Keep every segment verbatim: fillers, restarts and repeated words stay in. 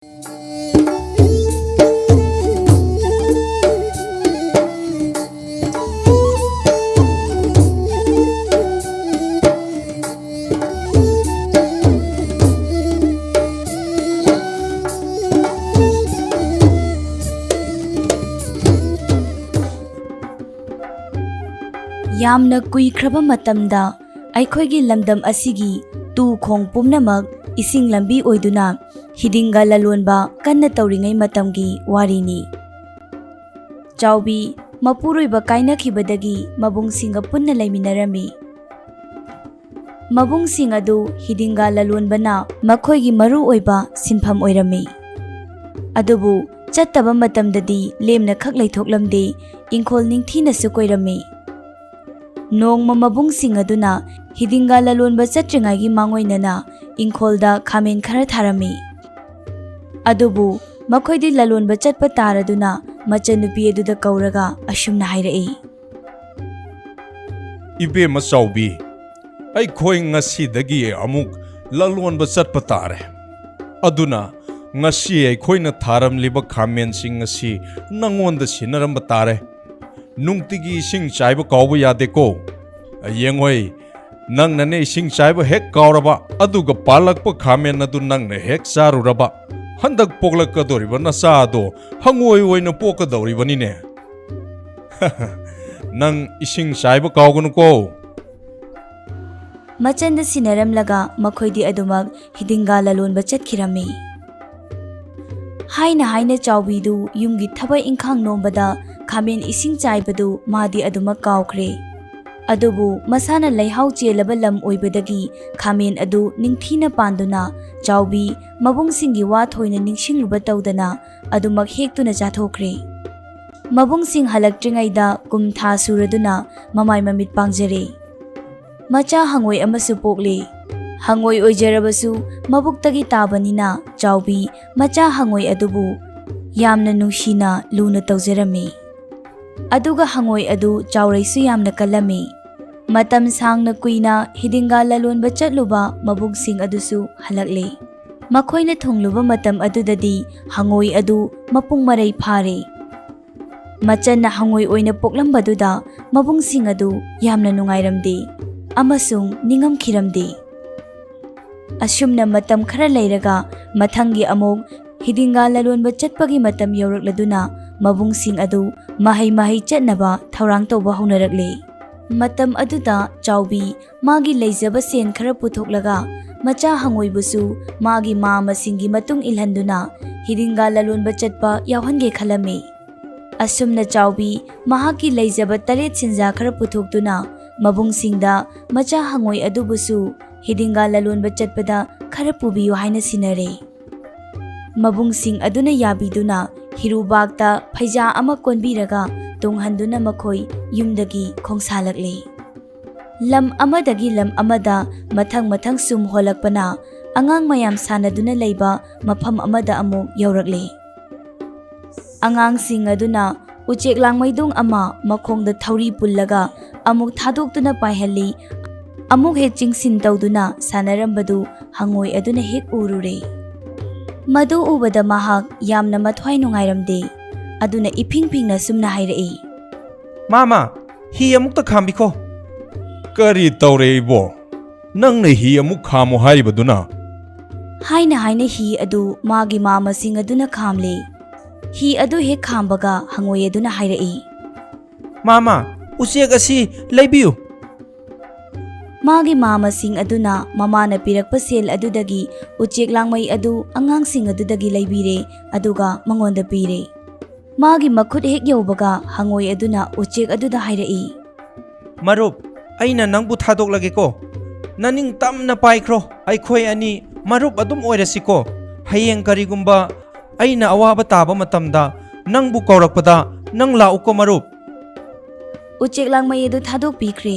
ꯌꯥꯝꯅ ꯀꯨꯏꯈ꯭ꯔꯕ ꯃꯇꯝꯗ ꯑꯩꯈꯣꯏꯒꯤ ꯂꯝꯗꯝ ꯑꯁꯤꯒꯤ ꯇꯨ ꯈꯣꯡ ꯄꯨꯝꯅꯃꯛ ꯏꯁꯤꯡ ꯂꯝꯕꯤ ꯑꯣꯏꯗꯨꯅ ꯍꯤꯗꯤꯡꯒ ꯂꯂꯣꯟꯕ ꯀꯟꯅ ꯇꯧꯔꯤꯉꯩ ꯃꯇꯝꯒꯤ ꯋꯥꯔꯤꯅꯤ꯫ ꯆꯥꯎꯕꯤ ꯃꯄꯨꯔꯣꯏꯕ ꯀꯥꯏꯅꯈꯤꯕꯗꯒꯤ ꯃꯕꯨꯡꯁꯤꯡꯒ ꯄꯨꯟꯅ ꯂꯩꯃꯤꯟꯅꯔꯝꯃꯤ꯫ ꯃꯕꯨꯡꯁꯤꯡ ꯑꯗꯨ ꯍꯤꯗꯤꯡꯒ ꯂꯂꯣꯟꯕꯅ ꯃꯈꯣꯏꯒꯤ ꯃꯔꯨ ꯑꯣꯏꯕ ꯁꯤꯟꯐꯝ ꯑꯣꯏꯔꯝꯃꯤ꯫ ꯑꯗꯨꯕꯨ ꯆꯠꯇꯕ ꯃꯇꯝꯗꯗꯤ ꯂꯦꯝꯅ ꯈꯛ ꯂꯩꯊꯣꯛꯂꯝꯗꯦ, ꯏꯪꯈꯣꯜ ꯅꯤꯡꯊꯤꯅꯁꯨ ꯀꯣꯏꯔꯝꯃꯤ꯫ ꯅꯣꯡꯃ ꯃꯕꯨꯡꯁꯤꯡ ꯑꯗꯨꯅ ꯍꯤꯗꯤꯡꯒ ꯂꯂꯣꯟꯕ ꯆꯠꯇ꯭ꯔꯤꯉꯩꯒꯤ ꯃꯥꯡꯑꯣꯏꯅꯅ ꯏꯪꯈꯣꯜꯗ ꯈꯥꯃꯦꯟ ꯈꯔ ꯊꯥꯔꯝꯃꯤ꯫ ꯑꯗꯨꯕꯨ ꯃꯈꯣꯏꯗꯤ ꯂꯂꯣꯟꯕ ꯆꯠꯄ ꯇꯥꯔꯗꯨꯅ ꯃꯆꯟꯅꯨꯄꯤ ꯑꯗꯨꯗ ꯀꯧꯔꯒ ꯑꯁꯨꯝꯅ ꯍꯥꯏꯔꯛꯏ꯫ "ꯏꯕꯦꯝꯃ ꯆꯥꯎꯕꯤ, ꯑꯩꯈꯣꯏ ꯉꯁꯤꯗꯒꯤ ꯑꯃꯨꯛ ꯂꯂꯣꯟꯕ ꯆꯠꯄ ꯇꯥꯔꯦ꯫ ꯑꯗꯨꯅ ꯉꯁꯤ ꯑꯩꯈꯣꯏꯅ ꯊꯥꯔꯝꯂꯤꯕ ꯈꯥꯃꯦꯟꯁꯤꯡ ꯑꯁꯤ ꯅꯉꯣꯟꯗ ꯁꯤꯟꯅꯔꯝꯕ ꯇꯥꯔꯦ꯫ ꯅꯨꯡꯇꯤꯒꯤ ꯏꯁꯤꯡ ꯆꯥꯏꯕ ꯀꯥꯎꯕ ꯌꯥꯗꯦꯀꯣ꯫ ꯌꯦꯡꯉꯣꯏ, ꯅꯪꯅꯅꯦ ꯏꯁꯤꯡ ꯆꯥꯏꯕ ꯍꯦꯛ ꯀꯥꯎꯔꯕ, ꯑꯗꯨꯒ ꯄꯥꯜꯂꯛꯄ ꯈꯥꯃꯦꯟ ꯑꯗꯨ ꯅꯪꯅ ꯍꯦꯛ ꯆꯥꯔꯨꯔꯕ, ꯍꯟꯗꯛ ꯄꯣꯛꯂꯛꯀꯗꯧꯔꯤꯕ ꯅꯆꯥ ꯑꯗꯣ ꯍꯉꯣꯏ ꯑꯣꯏꯅ ꯄꯣꯛꯀꯗꯧꯔꯤꯕꯅꯤꯅꯦ꯫ ꯅꯪ ꯏꯁꯤꯡ ꯆꯥꯏꯕ ꯀꯥꯎꯒꯅꯨꯀꯣ꯫" ꯃꯆꯟꯗ ꯁꯤꯟꯅꯔꯝꯂꯒ ꯃꯈꯣꯏꯗꯤ ꯑꯗꯨꯃꯛ ꯍꯤꯗꯤꯡꯒꯥ ꯂꯂꯣꯟꯕ ꯆꯠꯈꯤꯔꯝꯃꯤ꯫ ꯍꯥꯏꯅ ꯍꯥꯏꯅ ꯆꯥꯎꯕꯤꯗꯨ ꯌꯨꯝꯒꯤ ꯊꯕꯛ ꯏꯪꯈꯥꯡ ꯅꯣꯝꯕꯗ ꯈꯥꯃꯦꯟ ꯏꯁꯤꯡ ꯆꯥꯏꯕꯗꯨ ꯃꯥꯗꯤ ꯑꯗꯨꯃꯛ ꯀꯥꯎꯈ꯭ꯔꯦ꯫ ꯑꯗꯨꯕꯨ ꯃꯁꯥꯅ ꯂꯩꯍꯥꯎ ꯆꯦꯜꯂꯕ ꯂꯝ ꯑꯣꯏꯕꯗꯒꯤ ꯈꯥꯃꯦꯟ ꯑꯗꯨ ꯅꯤꯡꯊꯤꯅ ꯄꯥꯟꯗꯨꯅ ꯆꯥꯎꯕꯤ ꯃꯕꯨꯡꯁꯤꯡꯒꯤ ꯋꯥ ꯊꯣꯏꯅ ꯅꯤꯡꯁꯤꯡꯂꯨꯕ ꯇꯧꯗꯅ ꯑꯗꯨꯃꯛ ꯍꯦꯛꯇꯨꯅ ꯆꯥꯊꯣꯛꯈ꯭ꯔꯦ꯫ ꯃꯕꯨꯡꯁꯤꯡ ꯍꯜꯂꯛꯇ꯭ꯔꯤꯉꯩꯗ ꯀꯨꯝ ꯊꯥ ꯁꯨꯔꯗꯨꯅ ꯃꯃꯥꯏ ꯃꯃꯤꯠ ꯄꯥꯡꯖꯔꯦ꯫ ꯃꯆꯥ ꯍꯉꯣꯏ ꯑꯃꯁꯨ ꯄꯣꯛꯂꯦ꯫ ꯍꯉꯣꯏ ꯑꯣꯏꯖꯔꯕꯁꯨ ꯃꯕꯨꯛꯇꯒꯤ ꯇꯥꯕꯅꯤꯅ ꯆꯥꯎꯕꯤ ꯃꯆꯥ ꯍꯉꯣꯏ ꯑꯗꯨꯕꯨ ꯌꯥꯝꯅ ꯅꯨꯡꯁꯤꯅ ꯂꯨꯅ ꯇꯧꯖꯔꯝꯃꯤ꯫ ꯑꯗꯨꯒ ꯍꯉꯣꯏ ꯑꯗꯨ ꯆꯥꯎꯔꯩꯁꯨ ꯌꯥꯝꯅ ꯀꯜꯂꯝꯃꯤ꯫ ꯃꯇꯝ ꯁꯥꯡꯅ ꯀꯨꯏꯅ ꯍꯤꯗꯤꯡꯒꯥ ꯂꯂꯣꯟꯕ ꯆꯠꯂꯨꯕ ꯃꯕꯨꯡꯁꯤꯡ ꯑꯗꯨꯁꯨ ꯍꯜꯂꯛꯂꯦ꯫ ꯃꯈꯣꯏꯅ ꯊꯨꯡꯂꯨꯕ ꯃꯇꯝ ꯑꯗꯨꯗꯗꯤ ꯍꯉꯣꯏ ꯑꯗꯨ ꯃꯄꯨꯡ ꯃꯔꯩ ꯐꯥꯔꯦ꯫ ꯃꯆꯟꯅ ꯍꯉꯣꯏ ꯑꯣꯏꯅ ꯄꯣꯛꯂꯝꯕꯗꯨꯗ ꯃꯕꯨꯡꯁꯤꯡ ꯑꯗꯨ ꯌꯥꯝꯅ ꯅꯨꯡꯉꯥꯏꯔꯝꯗꯦ ꯑꯃꯁꯨꯡ ꯅꯤꯡꯉꯝꯈꯤꯔꯝꯗꯦ꯫ ꯑꯁꯨꯝꯅ ꯃꯇꯝ ꯈꯔ ꯂꯩꯔꯒ ꯃꯊꯪꯒꯤ ꯑꯃꯨꯛ ꯍꯤꯗꯤꯡꯒꯥ ꯂꯂꯣꯟꯕ ꯆꯠꯄꯒꯤ ꯃꯇꯝ ꯌꯧꯔꯛꯂꯗꯨꯅ ꯃꯕꯨꯡꯁꯤꯡ ꯑꯗꯨ ꯃꯍꯩ ꯃꯍꯩ ꯆꯠꯅꯕ ꯊꯧꯔꯥꯡ ꯇꯧꯕ ꯍꯧꯅꯔꯛꯂꯦ꯫ ꯃꯇꯝ ꯑꯗꯨꯗ ꯆꯥꯎꯕꯤ ꯃꯥꯒꯤ ꯂꯩꯖꯕ ꯁꯦꯟ ꯈꯔ ꯄꯨꯊꯣꯛꯂꯒ ꯃꯆꯥ ꯍꯉꯣꯏꯕꯨꯁꯨ ꯃꯥꯒꯤ ꯃꯥꯃꯁꯤꯡꯒꯤ ꯃꯇꯨꯡ ꯏꯜꯍꯟꯗꯨꯅ ꯍꯤꯗꯤꯡꯒꯥ ꯂꯂꯣꯟꯕ ꯆꯠꯄ ꯌꯥꯎꯍꯟꯒꯦ ꯈꯜꯂꯝꯃꯤ꯫ ꯑꯁꯨꯝꯅ ꯆꯥꯎꯕꯤ ꯃꯍꯥꯛꯀꯤ ꯂꯩꯖꯕ ꯇꯔꯦꯠ ꯁꯦꯟꯖꯥ ꯈꯔ ꯄꯨꯊꯣꯛꯇꯨꯅ ꯃꯕꯨꯡꯁꯤꯡꯗ ꯃꯆꯥ ꯍꯉꯣꯏ ꯑꯗꯨꯕꯨꯁꯨ ꯍꯤꯗꯤꯡꯒꯥ ꯂꯂꯣꯟꯕ ꯆꯠꯄꯗ ꯈꯔ ꯄꯨꯕꯤꯌꯨ ꯍꯥꯏꯅ ꯁꯤꯟꯅꯔꯦ꯫ ꯃꯕꯨꯡꯁꯤꯡ ꯑꯗꯨꯅ ꯌꯥꯕꯤꯗꯨꯅ ꯍꯤꯔꯨꯕꯥꯛꯇ ꯐꯩꯖꯥ ꯑꯃ ꯀꯣꯟꯕꯤꯔꯒ ꯇꯨꯡꯍꯟꯗꯨꯅ ꯃꯈꯣꯏ ꯌꯨꯝꯗꯒꯤ ꯈꯣꯡꯁꯥꯜꯂꯛꯂꯦ꯫ ꯂꯝ ꯑꯃꯗꯒꯤ ꯂꯝ ꯑꯃꯗ ꯃꯊꯪ ꯃꯊꯪ ꯁꯨꯝ ꯍꯣꯜꯂꯛꯄꯅ ꯑꯉꯥꯡ ꯃꯌꯥꯝ ꯁꯥꯟꯅꯗꯨꯅ ꯂꯩꯕ ꯃꯐꯝ ꯑꯃꯗ ꯑꯃꯨꯛ ꯌꯧꯔꯛꯂꯦ꯫ ꯑꯉꯥꯡꯁꯤꯡ ꯑꯗꯨꯅ ꯎꯆꯦꯛ ꯂꯥꯡꯃꯩꯗꯣꯡ ꯑꯃ ꯃꯈꯣꯡꯗ ꯊꯧꯔꯤ ꯄꯨꯜꯂꯒ ꯑꯃꯨꯛ ꯊꯥꯗꯣꯛꯇꯨꯅ ꯄꯥꯏꯍꯜꯂꯤ, ꯑꯃꯨꯛ ꯍꯦꯛ ꯆꯤꯡꯁꯤꯟ ꯇꯧꯗꯨꯅ ꯁꯥꯟꯅꯔꯝꯕꯗꯨ ꯍꯉꯣꯏ ꯑꯗꯨꯅ ꯍꯦꯛ ꯎꯔꯨꯔꯦ꯫ ꯃꯗꯨ ꯎꯕꯗ ꯃꯍꯥꯛ ꯌꯥꯝꯅ ꯃꯊ꯭ꯋꯥꯏ ꯅꯨꯡꯉꯥꯏꯔꯝꯗꯦ꯫ ꯑꯗꯨꯅ ꯏꯐꯤꯡ ꯐꯤꯡꯅ ꯁꯨꯝꯅ ꯍꯥꯏꯔꯛꯏ, "ꯃꯥꯃ, ꯍꯤ ꯑꯃꯨꯛꯇ ꯈꯥꯝꯕꯤꯈꯣ꯫" "ꯀꯔꯤ ꯇꯧꯔꯦ ꯏꯕꯣ? ꯅꯪꯅ ꯍꯤ ꯑꯃꯨꯛ ꯈꯥꯝꯃꯣ ꯍꯥꯏꯔꯤꯕꯗꯨꯅ?" ꯍꯥꯏꯅ ꯍꯥꯏꯅ ꯍꯤ ꯑꯗꯨ ꯃꯥꯒꯤ ꯃꯥꯃꯁꯤꯡ ꯑꯗꯨꯅ ꯈꯥꯝꯂꯦ꯫ ꯍꯤ ꯑꯗꯨ ꯍꯦꯛ ꯈꯥꯝꯕꯒ ꯍꯉꯣꯏ ꯑꯗꯨꯅ ꯍꯥꯏꯔꯛꯏ, "ꯃꯥꯃ, ꯎꯆꯦꯛ ꯑꯁꯤ ꯂꯩꯕꯤꯌꯨ꯫" ꯃꯥꯒꯤ ꯃꯥꯃꯁꯤꯡ ꯑꯗꯨꯅ ꯃꯃꯥꯅ ꯄꯤꯔꯛꯄ ꯁꯦꯜ ꯑꯗꯨꯗꯒꯤ ꯎꯆꯦꯛ ꯂꯥꯡꯃꯩ ꯑꯗꯨ ꯑꯉꯥꯡꯁꯤꯡ ꯑꯗꯨꯗꯒꯤ ꯂꯩꯕꯤꯔꯦ, ꯑꯗꯨꯒ ꯃꯉꯣꯟꯗ ꯄꯤꯔꯦ꯫ ꯃꯥꯒꯤ ꯃꯈꯨꯠ ꯍꯦꯛ ꯌꯧꯕꯒ ꯍꯉꯣꯏ ꯑꯗꯨꯅ ꯎꯆꯦꯛ ꯑꯗꯨꯗ ꯍꯥꯏꯔꯛꯏ, "ꯃꯔꯨꯞ, ꯑꯩꯅ ꯅꯪꯕꯨ ꯊꯥꯗꯣꯛꯂꯒꯦꯀꯣ꯫ ꯅꯅꯤꯡ ꯇꯝꯅ ꯄꯥꯏꯈ꯭ꯔꯣ꯫ ꯑꯩꯈꯣꯏ ꯑꯅꯤ ꯃꯔꯨꯞ ꯑꯗꯨꯝ ꯑꯣꯏꯔꯁꯤꯀꯣ꯫ ꯍꯌꯦꯡ ꯀꯔꯤꯒꯨꯝꯕ ꯑꯩꯅ ꯑꯋꯥꯕ ꯇꯥꯕ ꯃꯇꯝꯗ ꯅꯪꯕꯨ ꯀꯧꯔꯛꯄꯗ ꯅꯪ ꯂꯥꯛꯎꯀꯣ ꯃꯔꯨꯞ꯫" ꯎꯆꯦꯛ ꯂꯥꯡꯃꯩ ꯑꯗꯨ ꯊꯥꯗꯣꯛꯄꯤꯈ꯭ꯔꯦ꯫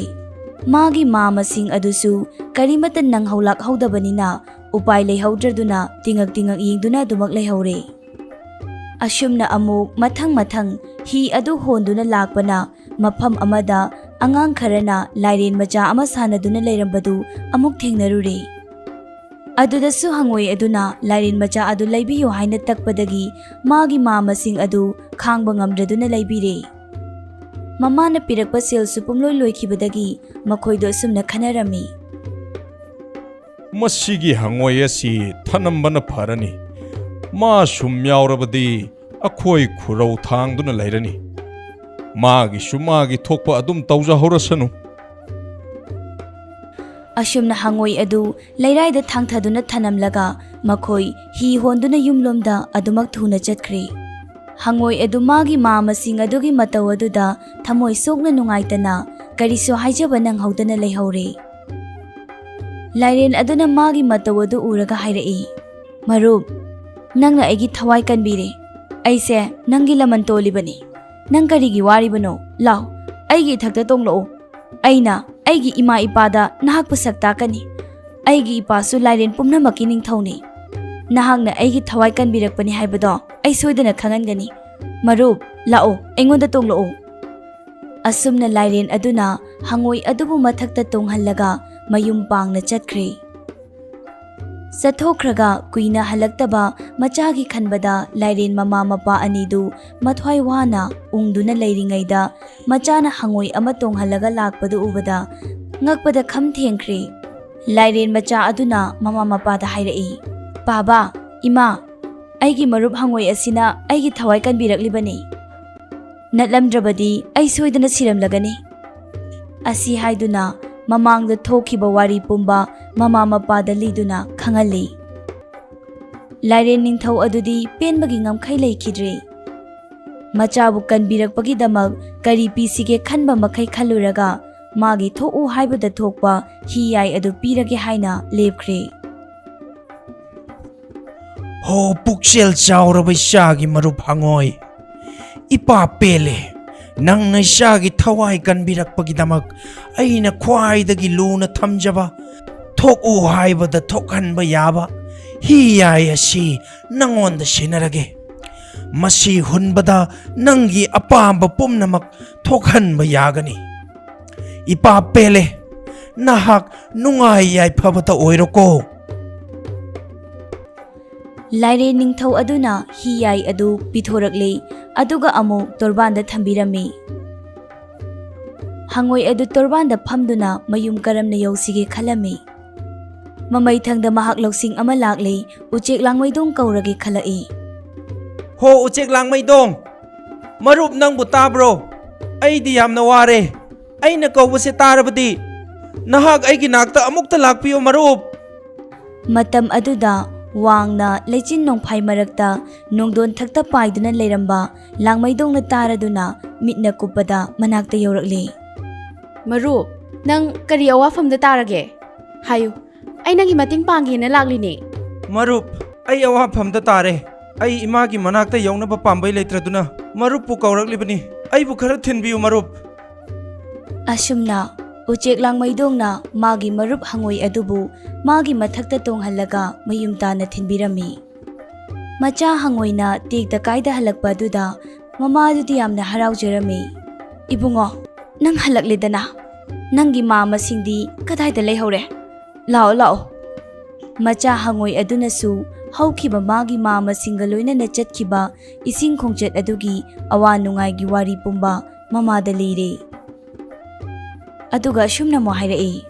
ꯃꯥꯒꯤ ꯃꯥꯃꯁꯤꯡ ꯑꯗꯨꯁꯨ ꯀꯔꯤꯃꯠꯇ ꯅꯪꯍꯧ ꯂꯥꯛꯍꯧꯗꯕꯅꯤꯅ ꯎꯄꯥꯏ ꯂꯩꯍꯧꯗ꯭ꯔꯗꯨꯅ ꯇꯤꯉꯛ ꯇꯤꯉꯛ ꯌꯦꯡꯗꯨꯅ ꯑꯗꯨꯃꯛ ꯂꯩꯍꯧꯔꯦ꯫ ꯑꯁꯨꯝꯅ ꯑꯃꯨꯛ ꯃꯊꯪ ꯃꯊꯪ ꯍꯤ ꯑꯗꯨ ꯍꯣꯟꯗꯨꯅ ꯂꯥꯛꯄꯅ ꯃꯐꯝ ꯑꯃꯗ ꯑꯉꯥꯡ ꯈꯔꯅ ꯂꯥꯏꯔꯦꯟ ꯃꯆꯥ ꯑꯃ ꯁꯥꯟꯅꯗꯨꯅ ꯂꯩꯔꯝꯕꯗꯨ ꯑꯃꯨꯛ ꯊꯦꯡꯅꯔꯨꯔꯦ꯫ ꯑꯗꯨꯗꯁꯨ ꯍꯪꯉꯣꯏ ꯑꯗꯨꯅ ꯂꯥꯏꯔꯦꯟ ꯃꯆꯥ ꯑꯗꯨ ꯂꯩꯕꯤꯌꯨ ꯍꯥꯏꯅ ꯇꯛꯄꯗꯒꯤ ꯃꯥꯒꯤ ꯃꯥ ꯃꯁꯤꯡ ꯑꯗꯨ ꯈꯥꯡꯕ ꯉꯝꯗ꯭ꯔꯗꯨꯅ ꯂꯩꯕꯤꯔꯦ꯫ ꯃꯃꯥꯅ ꯄꯤꯔꯛꯄ ꯁꯦꯜꯁꯨ ꯄꯨꯝꯂꯣꯏ ꯂꯣꯏꯈꯤꯕꯗꯒꯤ ꯃꯈꯣꯏꯗꯣ ꯑꯁꯨꯝꯅ ꯈꯟꯅꯔꯝꯃꯤ꯫ ꯃꯁꯤꯒꯤ ꯍꯪꯉꯣꯏ ꯑꯁꯤ ꯊꯅꯝꯕꯅ ꯐꯔꯅꯤ꯫ ꯃꯥ ꯁꯨꯝ ꯌꯥꯎꯔꯕꯗꯤ ꯑꯩꯈꯣꯏ ꯈꯨꯔꯧ ꯊꯥꯡꯗꯨꯅ ꯂꯩꯔꯅꯤ꯫ ꯃꯥꯒꯤꯁꯨ ꯃꯥꯒꯤ ꯊꯣꯛꯄ ꯑꯗꯨꯝ ꯇꯧꯖꯍꯧꯔꯁꯅꯨ꯫ ꯑꯁꯨꯝꯅ ꯍꯪꯉꯣꯏ ꯑꯗꯨ ꯂꯩꯔꯥꯏꯗ ꯊꯥꯡꯊꯗꯨꯅ ꯊꯅꯝꯂꯒ ꯃꯈꯣꯏ ꯍꯤ ꯍꯣꯟꯗꯨꯅ ꯌꯨꯝꯂꯣꯝꯗ ꯑꯗꯨꯃꯛ ꯊꯨꯅ ꯆꯠꯈ꯭ꯔꯦ꯫ ꯍꯪꯉꯣꯏ ꯑꯗꯨ ꯃꯥꯒꯤ ꯃꯥ ꯃꯁꯤꯡ ꯑꯗꯨꯒꯤ ꯃꯇꯧ ꯑꯗꯨꯗ ꯊꯃꯣꯏ ꯁꯣꯛꯅ ꯅꯨꯡꯉꯥꯏꯇꯅ ꯀꯔꯤꯁꯨ ꯍꯥꯏꯖꯕ ꯅꯪꯍꯧꯗꯅ ꯂꯩꯍꯧꯔꯦ꯫ ꯂꯥꯏꯔꯦꯟ ꯑꯗꯨꯅ ꯃꯥꯒꯤ ꯃꯇꯧ ꯑꯗꯨ ꯎꯔꯒ ꯍꯥꯏꯔꯛꯏ, "ꯃꯔꯨꯞ, ꯅꯪꯅ ꯑꯩꯒꯤ ꯊꯋꯥꯏ ꯀꯟꯕꯤꯔꯦ꯫ ꯑꯩꯁꯦ ꯅꯪꯒꯤ ꯂꯃꯟ ꯇꯣꯜꯂꯤꯕꯅꯤ꯫ ꯅꯪ ꯀꯔꯤꯒꯤ ꯋꯥꯔꯤꯕꯅꯣ? ꯂꯥꯎ, ꯑꯩꯒꯤ ꯏꯊꯛꯇ ꯇꯣꯡꯂꯛꯎ꯫ ꯑꯩꯅ ꯑꯩꯒꯤ ꯏꯃꯥ ꯏꯄꯥꯗ ꯅꯍꯥꯛꯄꯨ ꯁꯛ ꯇꯥꯛꯀꯅꯤ꯫ ꯑꯩꯒꯤ ꯏꯄꯥꯁꯨ ꯂꯥꯏꯔꯦꯟ ꯄꯨꯝꯅꯃꯛꯀꯤ ꯅꯤꯡꯊꯧꯅꯤ꯫ ꯅꯍꯥꯛꯅ ꯑꯩꯒꯤ ꯊꯋꯥꯏ ꯀꯟꯕꯤꯔꯛꯄꯅꯤ ꯍꯥꯏꯕꯗꯣ ꯑꯩ ꯁꯣꯏꯗꯅ ꯈꯪꯍꯟꯒꯅꯤ꯫ ꯃꯔꯨꯞ, ꯂꯥꯛꯑꯣ, ꯑꯩꯉꯣꯟꯗ ꯇꯣꯡꯂꯛꯑꯣ꯫" ꯑꯁꯨꯝꯅ ꯂꯥꯏꯔꯦꯟ ꯑꯗꯨꯅ ꯍꯪꯉꯣꯏ ꯑꯗꯨꯕꯨ ꯃꯊꯛꯇ ꯇꯣꯡꯍꯜꯂꯒ ꯃꯌꯨꯝ ꯄꯥꯡꯅ ꯆꯠꯈ꯭ꯔꯦ꯫ ꯆꯠꯊꯣꯛꯈ꯭ꯔꯒ ꯀꯨꯏꯅ ꯍꯜꯂꯛꯇꯕ ꯃꯆꯥꯒꯤ ꯈꯟꯕꯗ ꯂꯥꯏꯔꯦꯟ ꯃꯃꯥ ꯃꯄꯥ ꯑꯅꯤꯗꯨ ꯃꯊ꯭ꯋꯥꯏ ꯋꯥꯅ ꯎꯪꯗꯨꯅ ꯂꯩꯔꯤꯉꯩꯗ ꯃꯆꯥꯅ ꯍꯪꯉꯣꯏ ꯑꯃ ꯇꯣꯡꯍꯜꯂꯒ ꯂꯥꯛꯄꯗꯨ ꯎꯕꯗ ꯉꯛꯄꯗ ꯈꯝ ꯊꯦꯡꯈ꯭ꯔꯦ꯫ ꯂꯥꯏꯔꯦꯟ ꯃꯆꯥ ꯑꯗꯨꯅ ꯃꯃꯥ ꯃꯄꯥꯗ ꯍꯥꯏꯔꯛꯏ, "ꯄꯥꯕꯥ, ꯏꯃꯥ, ꯑꯩꯒꯤ ꯃꯔꯨꯞ ꯍꯪꯉꯣꯏ ꯑꯁꯤꯅ ꯑꯩꯒꯤ ꯊꯋꯥꯏ ꯀꯟꯕꯤꯔꯛꯂꯤꯕꯅꯤ꯫ ꯅꯠꯂꯝꯗ꯭ꯔꯕꯗꯤ ꯑꯩ ꯁꯣꯏꯗꯅ ꯁꯤꯔꯝꯂꯒꯅꯤ꯫" ꯑꯁꯤ ꯍꯥꯏꯗꯨꯅ ꯃꯃꯥꯡꯗ ꯊꯣꯛꯈꯤꯕ ꯋꯥꯔꯤ ꯄꯨꯝꯕ ꯃꯃꯥ ꯃꯄꯥꯗ ꯂꯤꯗꯨꯅ ꯈꯪꯍꯜꯂꯤ꯫ ꯂꯥꯏꯔꯦꯟ ꯅꯤꯡꯊꯧ ꯑꯗꯨꯗꯤ ꯄꯦꯟꯕꯒꯤ ꯉꯝꯈꯩ ꯂꯩꯈꯤꯗ꯭ꯔꯦ꯫ ꯃꯆꯥꯕꯨ ꯀꯟꯕꯤꯔꯛꯄꯒꯤꯗꯃꯛ ꯀꯔꯤ ꯄꯤꯁꯤꯒꯦ ꯈꯟꯕ ꯃꯈꯩ ꯈꯜꯂꯨꯔꯒ ꯃꯥꯒꯤ ꯊꯣꯛꯎ ꯍꯥꯏꯕꯗ ꯊꯣꯛꯄ ꯍꯤ ꯌꯥꯏ ꯑꯗꯨ ꯄꯤꯔꯒꯦ ꯍꯥꯏꯅ ꯂꯦꯞꯈ꯭ꯔꯦ꯫ ꯍꯣ, ꯄꯨꯛꯆꯦꯜ ꯆꯥꯎꯔꯕ ꯏꯆꯥꯒꯤ ꯃꯔꯨꯞ ꯍꯪꯉꯣꯏ, ꯏꯄꯥ ꯄꯦꯜꯂꯦ꯫ ꯅꯪꯅ ꯏꯆꯥꯒꯤ ꯊꯋꯥꯏ ꯀꯟꯕꯤꯔꯛꯄꯒꯤꯗꯃꯛ ꯑꯩꯅ ꯈ꯭ꯋꯥꯏꯗꯒꯤ ꯂꯨꯅ ꯊꯝꯖꯕ, ꯊꯣꯛꯎ ꯍꯥꯏꯕꯗ ꯊꯣꯛꯍꯟꯕ ꯌꯥꯕ ꯍꯤ ꯌꯥꯏ ꯑꯁꯤ ꯅꯪꯉꯣꯟꯗ ꯁꯤꯟꯅꯔꯒꯦ꯫ ꯃꯁꯤ ꯍꯨꯟꯕꯗ ꯅꯪꯒꯤ ꯑꯄꯥꯝꯕ ꯄꯨꯝꯅꯃꯛ ꯊꯣꯛꯍꯟꯕ ꯌꯥꯒꯅꯤ꯫ ꯏꯄꯥ ꯄꯦꯜꯂꯦ, ꯅꯍꯥꯛ ꯅꯨꯡꯉꯥꯏ ꯌꯥꯏꯐꯕꯇ ꯑꯣꯏꯔꯣꯀꯣ꯫ ꯂꯥꯏꯔꯦꯟ ꯅꯤꯡꯊꯧ ꯑꯗꯨꯅ ꯍꯤ ꯌꯥꯏ ꯑꯗꯨ ꯄꯤꯊꯣꯔꯛꯂꯦ, ꯑꯗꯨꯒ ꯑꯃꯨꯛ ꯇꯣꯔꯕꯥꯟꯗ ꯊꯝꯕꯤꯔꯝꯃꯤ꯫ ꯍꯉꯣꯏ ꯑꯗꯨ ꯇꯣꯔꯕꯥꯟꯗ ꯐꯝꯗꯨꯅ ꯃꯌꯨꯝ ꯀꯔꯝꯅ ꯌꯧꯁꯤꯒꯦ ꯈꯜꯂꯝꯃꯤ꯫ ꯃꯃꯩꯊꯪꯗ ꯃꯍꯥꯛ ꯂꯧꯁꯤꯡ ꯑꯃ ꯂꯥꯛꯂꯦ, ꯎꯆꯦꯛ ꯂꯥꯡꯃꯩꯗꯣꯡ ꯀꯧꯔꯒꯦ ꯈꯜꯂꯛꯏ꯫ "ꯍꯣ, ꯎꯆꯦꯛ ꯂꯥꯡꯃꯩꯗꯣꯡ! ꯃꯔꯨꯞ, ꯅꯪꯕꯨ ꯇꯥꯕ꯭ꯔꯣ? ꯑꯩꯗꯤ ꯌꯥꯝꯅ ꯋꯥꯔꯦ꯫ ꯑꯩꯅ ꯀꯧꯕꯁꯦ ꯇꯥꯔꯕꯗꯤ? ꯅꯍꯥꯛ ꯑꯩꯒꯤ ꯅꯥꯛꯇ ꯑꯃꯨꯛꯇ ꯂꯥꯛꯄꯤꯌꯨ, ꯃꯔꯨꯞ!" ꯃꯇꯝ ꯑꯗꯨꯗ ꯋꯥꯡꯅ ꯂꯩꯆꯤꯟ ꯅꯣꯡꯐꯥꯏ ꯃꯔꯛꯇ ꯅꯣꯡꯗꯣꯟ ꯊꯛꯇ ꯄꯥꯏꯗꯨꯅ ꯂꯩꯔꯝꯕ ꯂꯥꯡꯃꯩꯗꯣꯡꯅ ꯇꯥꯔꯗꯨꯅ ꯃꯤꯠꯅ ꯀꯨꯞꯄꯗ ꯃꯅꯥꯛꯇ ꯌꯧꯔꯛꯂꯦ꯫ "ꯃꯔꯨꯞ, ꯅꯪ ꯀꯔꯤ ꯑꯋꯥꯐꯝꯗ ꯇꯥꯔꯒꯦ? ꯍꯥꯏꯌꯨ, ꯑꯩ ꯅꯪꯒꯤ ꯃꯇꯦꯡ ꯄꯥꯡꯒꯦꯅ ꯂꯥꯛꯂꯤꯅꯦ꯫" "ꯃꯔꯨꯞ, ꯑꯩ ꯑꯋꯥꯐꯝꯗ ꯇꯥꯔꯦ꯫ ꯑꯩ ꯏꯃꯥꯒꯤ ꯃꯅꯥꯛꯇ ꯌꯧꯅꯕ ꯄꯥꯝꯕꯩ ꯂꯩꯇ꯭ꯔꯗꯨꯅ ꯃꯔꯨꯞꯄꯨ ꯀꯧꯔꯛꯂꯤꯕꯅꯤ꯫ ꯑꯩꯕꯨ ꯈꯔ ꯊꯤꯟꯕꯤꯌꯨ, ꯃꯔꯨꯞ꯫" ꯑꯁꯨꯝꯅ ꯎꯆꯦꯛ ꯂꯥꯡꯃꯩꯗꯣꯡꯅ ꯃꯥꯒꯤ ꯃꯔꯨꯞ ꯍꯉꯣꯏ ꯑꯗꯨꯕꯨ ꯃꯥꯒꯤ ꯃꯊꯛꯇ ꯇꯣꯡꯍꯜꯂꯒ ꯃꯌꯨꯝ ꯇꯥꯅ ꯊꯤꯟꯕꯤꯔꯝꯃꯤ꯫ ꯃꯆꯥ ꯍꯉꯣꯏꯅ ꯇꯦꯛꯇ ꯀꯥꯏꯗ ꯍꯜꯂꯛꯄ ꯑꯗꯨꯗ ꯃꯃꯥꯗꯨꯗꯤ ꯌꯥꯝꯅ ꯍꯔꯥꯎꯖꯔꯝꯃꯤ꯫ "ꯏꯕꯨꯡꯉꯣ, ꯅꯪ ꯍꯜꯂꯛꯂꯦꯗꯅ꯫ ꯅꯪꯒꯤ ꯃꯥ ꯃꯁꯤꯡꯗꯤ ꯀꯗꯥꯏꯗ ꯂꯩꯍꯧꯔꯦ? ꯂꯥꯛꯑꯣ, ꯂꯥꯛꯑꯣ꯫" ꯃꯆꯥ ꯍꯉꯣꯏ ꯑꯗꯨꯅꯁꯨ ꯍꯧꯈꯤꯕ ꯃꯥꯒꯤ ꯃꯥ ꯃꯁꯤꯡꯒ ꯂꯣꯏꯅꯅ ꯆꯠꯈꯤꯕ ꯏꯁꯤꯡ ꯈꯣꯡꯆꯠ ꯑꯗꯨꯒꯤ ꯑꯋꯥ ꯅꯨꯡꯉꯥꯏꯒꯤ ꯋꯥꯔꯤ ꯄꯨꯝꯕ ꯃꯃꯥꯗ ꯂꯤꯔꯦ꯫ ꯑꯗꯨꯒ ꯑꯁꯨꯝꯅ ꯑꯃꯨꯛ ꯍꯥꯏꯔꯛꯏ꯫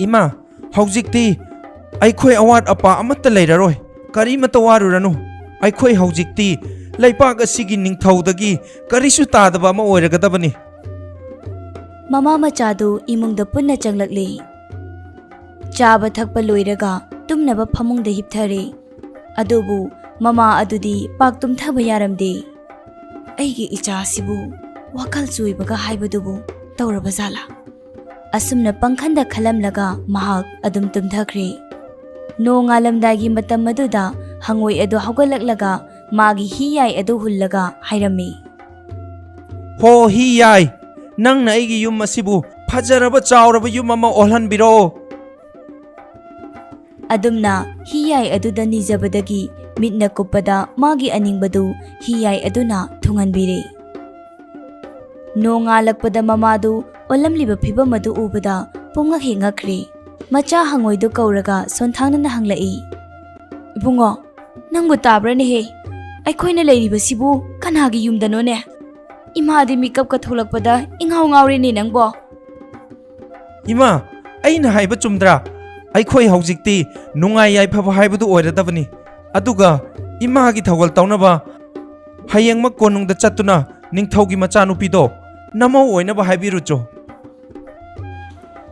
"ꯏꯃꯥ, ꯍꯧꯖꯤꯛꯇꯤ ꯑꯩꯈꯣꯏ ꯑꯋꯥꯠ ꯑꯄꯥ ꯑꯃꯠꯇ ꯂꯩꯔꯔꯣꯏ꯫ ꯀꯔꯤꯃꯠꯇ ꯋꯥꯔꯨꯔꯅꯨ꯫ ꯑꯩꯈꯣꯏ ꯍꯧꯖꯤꯛꯇꯤ ꯂꯩꯄꯥꯛ ꯑꯁꯤꯒꯤ ꯅꯤꯡꯊꯧꯗꯒꯤ ꯀꯔꯤꯁꯨ ꯇꯥꯗꯕ ꯑꯃ ꯑꯣꯏꯔꯒꯗꯕꯅꯤ꯫" ꯃꯃꯥ ꯃꯆꯥꯗꯨ ꯏꯃꯨꯡꯗ ꯄꯨꯟꯅ ꯆꯪꯂꯛꯂꯦ꯫ ꯆꯥꯕ ꯊꯛꯄ ꯂꯣꯏꯔꯒ ꯇꯨꯝꯅꯕ ꯐꯃꯨꯡꯗ ꯍꯤꯞꯊꯔꯦ꯫ ꯑꯗꯨꯕꯨ ꯃꯃꯥ ꯑꯗꯨꯗꯤ ꯄꯥꯛ ꯇꯨꯝꯊꯕ ꯌꯥꯔꯝꯗꯦ꯫ "ꯑꯩꯒꯤ ꯏꯆꯥꯁꯤꯕꯨ ꯋꯥꯈꯜ ꯆꯣꯏꯕꯒ ꯍꯥꯏꯕꯗꯨꯕꯨ ꯇꯧꯔꯕ ꯖꯥꯠꯂꯥ?" ꯑꯁꯨꯝꯅ ꯄꯪꯈꯟꯗ ꯈꯜꯂꯝꯂꯒ ꯃꯍꯥꯛ ꯑꯗꯨꯝ ꯇꯨꯝꯊꯈ꯭ꯔꯦ꯫ ꯅꯣꯡꯉꯥꯜꯂꯝꯗꯥꯏꯒꯤ ꯃꯇꯝ ꯑꯗꯨꯗ ꯍꯉꯣꯏ ꯑꯗꯨ ꯍꯧꯒꯠꯂꯛꯂꯒ ꯃꯥꯒꯤ ꯍꯤ ꯌꯥꯏ ꯑꯗꯨ ꯍꯨꯜꯂꯒ ꯍꯥꯏꯔꯝꯃꯤ꯫ "ꯍꯣ ꯍꯤ ꯌꯥꯏ, ꯅꯪꯅ ꯑꯩꯒꯤ ꯌꯨꯝ ꯑꯁꯤꯕꯨ ꯐꯖꯔꯕ ꯆꯥꯎꯔꯕ ꯌꯨꯝ ꯑꯃ ꯑꯣꯜꯍꯟꯕꯤꯔꯛꯑꯣ꯫" ꯑꯗꯨꯝꯅ ꯍꯤ ꯌꯥꯏ ꯑꯗꯨꯗ ꯅꯤꯖꯕꯗꯒꯤ ꯃꯤꯠꯅ ꯀꯨꯞꯄꯗ ꯃꯥꯒꯤ ꯑꯅꯤꯡꯕꯗꯨ ꯍꯤ ꯌꯥꯏ ꯑꯗꯨꯅ ꯊꯨꯡꯍꯟꯕꯤꯔꯦ꯫ ꯅꯣꯡꯉꯥꯜꯂꯛꯄꯗ ꯃꯃꯥꯗꯨ ꯑꯣꯜꯂꯝꯂꯤꯕ ꯐꯤꯕꯝ ꯑꯗꯨ ꯎꯕꯗ ꯄꯨꯝꯉꯛ ꯍꯦꯛ ꯉꯛꯈ꯭ꯔꯦ꯫ ꯃꯆꯥ ꯍꯉꯣꯏꯗꯨ ꯀꯧꯔꯒ ꯁꯣꯟꯊꯥꯡꯅꯅ ꯍꯪꯂꯛꯏ꯫ ꯏꯕꯨꯡꯉꯣ, ꯅꯪꯕꯨ ꯇꯥꯕ꯭ꯔꯅꯦꯍꯦ? ꯑꯩꯈꯣꯏꯅ ꯂꯩꯔꯤꯕꯁꯤꯕꯨ ꯀꯅꯥꯒꯤ ꯌꯨꯝꯗꯅꯣꯅꯦ? ꯏꯃꯥꯗꯤ ꯃꯤꯀꯞꯀ ꯊꯣꯛꯂꯛꯄꯗ ꯏꯉꯥꯎ ꯉꯥꯎꯔꯦꯅꯦ ꯅꯪꯕꯣ꯫ ꯏꯃꯥ, ꯑꯩꯅ ꯍꯥꯏꯕ ꯆꯨꯝꯗ꯭ꯔꯥ? ꯑꯩꯈꯣꯏ ꯍꯧꯖꯤꯛꯇꯤ ꯅꯨꯡꯉꯥꯏ ꯌꯥꯏꯐꯕ ꯍꯥꯏꯕꯗꯨ ꯑꯣꯏꯔꯗꯕꯅꯤ꯫ ꯑꯗꯨꯒ ꯏꯃꯥꯒꯤ ꯊꯧꯒꯜ ꯇꯧꯅꯕ ꯍꯌꯦꯡꯃꯛ ꯀꯣꯅꯨꯡꯗ ꯆꯠꯇꯨꯅ ꯅꯤꯡꯊꯧꯒꯤ ꯃꯆꯥꯅꯨꯄꯤꯗꯣ ꯅꯃꯧ ꯑꯣꯏꯅꯕ ꯍꯥꯏꯕꯤꯔꯨꯆꯣ꯫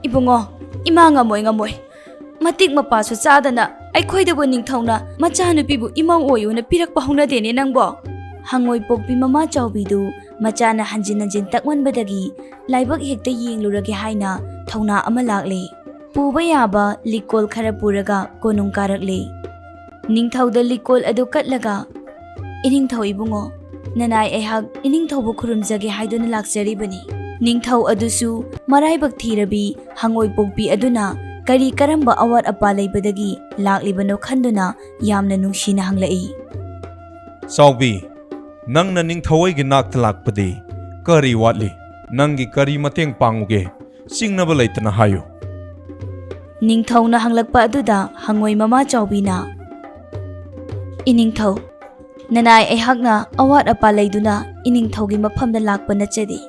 ꯏꯕꯨꯡꯉꯣ, ꯏꯃꯥ ꯉꯝꯃꯣꯏ, ꯉꯝꯃꯣꯏ꯫ ꯃꯇꯤꯛ ꯃꯄꯥꯁꯨ ꯆꯥꯗꯅ ꯑꯩꯈꯣꯏꯗꯕꯨ ꯅꯤꯡꯊꯧꯅ ꯃꯆꯥꯅꯨꯄꯤꯕꯨ ꯏꯃꯧ ꯑꯣꯏꯌꯨꯅ ꯄꯤꯔꯛꯄ ꯍꯧꯅꯗꯦꯅꯦ ꯅꯪꯕꯣ꯫ ꯍꯪꯉꯣꯏ ꯄꯣꯛꯄꯤ ꯃꯃꯥ ꯆꯥꯎꯕꯤꯗꯨ ꯃꯆꯥꯅ ꯍꯟꯖꯤꯟ ꯍꯟꯖꯤꯟ ꯇꯛꯃꯟꯕꯗꯒꯤ ꯂꯥꯏꯕꯛ ꯍꯦꯛꯇ ꯌꯦꯡꯂꯨꯔꯒꯦ ꯍꯥꯏꯅ ꯊꯧꯅꯥ ꯑꯃ ꯂꯥꯛꯂꯦ꯫ ꯄꯨꯕ ꯌꯥꯕ ꯂꯤꯛꯀꯣꯜ ꯈꯔ ꯄꯨꯔꯒ ꯀꯣꯅꯨꯡ ꯀꯥꯔꯛꯂꯦ꯫ ꯅꯤꯡꯊꯧꯗ ꯂꯤꯛꯀꯣꯜ ꯑꯗꯨ ꯀꯠꯂꯒ, "ꯏꯅꯤꯡꯊꯧ ꯏꯕꯨꯡꯉꯣ, ꯅꯅꯥꯏ ꯑꯩꯍꯥꯛ ꯏꯅꯤꯡꯊꯧꯕꯨ ꯈꯨꯔꯨꯝꯖꯒꯦ ꯍꯥꯏꯗꯨꯅ ꯂꯥꯛꯆꯔꯤꯕꯅꯤ꯫" ꯅꯤꯡꯊꯧ ꯑꯗꯨꯁꯨ ꯃꯔꯥꯏꯕꯛ ꯊꯤꯔꯕꯤ ꯍꯪꯉꯣꯏ ꯄꯣꯛꯄꯤ ꯑꯗꯨꯅ ꯀꯔꯤ ꯀꯔꯝꯕ ꯑꯋꯥꯠ ꯑꯄꯥ ꯂꯩꯕꯗꯒꯤ ꯂꯥꯛꯂꯤꯕꯅꯣ ꯈꯟꯗꯨꯅ ꯌꯥꯝꯅ ꯅꯨꯡꯁꯤꯅ ꯍꯪꯂꯛꯏ꯫ "ꯆꯥꯎꯕꯤ, ꯅꯪꯅ ꯅꯤꯡꯊꯧ ꯑꯩꯒꯤ ꯅꯥꯛꯇ ꯂꯥꯛꯄꯗꯤ ꯀꯔꯤ ꯋꯥꯠꯂꯤ? ꯅꯪꯒꯤ ꯀꯔꯤ ꯃꯇꯦꯡ ꯄꯥꯡꯉꯨꯒꯦ? ꯆꯤꯡꯅꯕ ꯂꯩꯇꯅ ꯍꯥꯏꯌꯨ꯫" ꯅꯤꯡꯊꯧꯅ ꯍꯪꯂꯛꯄ ꯑꯗꯨꯗ ꯍꯪꯉꯣꯏ ꯃꯃꯥ ꯆꯥꯎꯕꯤꯅ, "ꯏꯅꯤꯡꯊꯧ, ꯅꯅꯥꯏ ꯑꯩꯍꯥꯛꯅ ꯑꯋꯥꯠ ꯑꯄꯥ ꯂꯩꯗꯨꯅ ꯏꯅꯤꯡꯊꯧꯒꯤ ꯃꯐꯝꯗ ꯂꯥꯛꯄ ꯅꯠꯆꯗꯦ꯫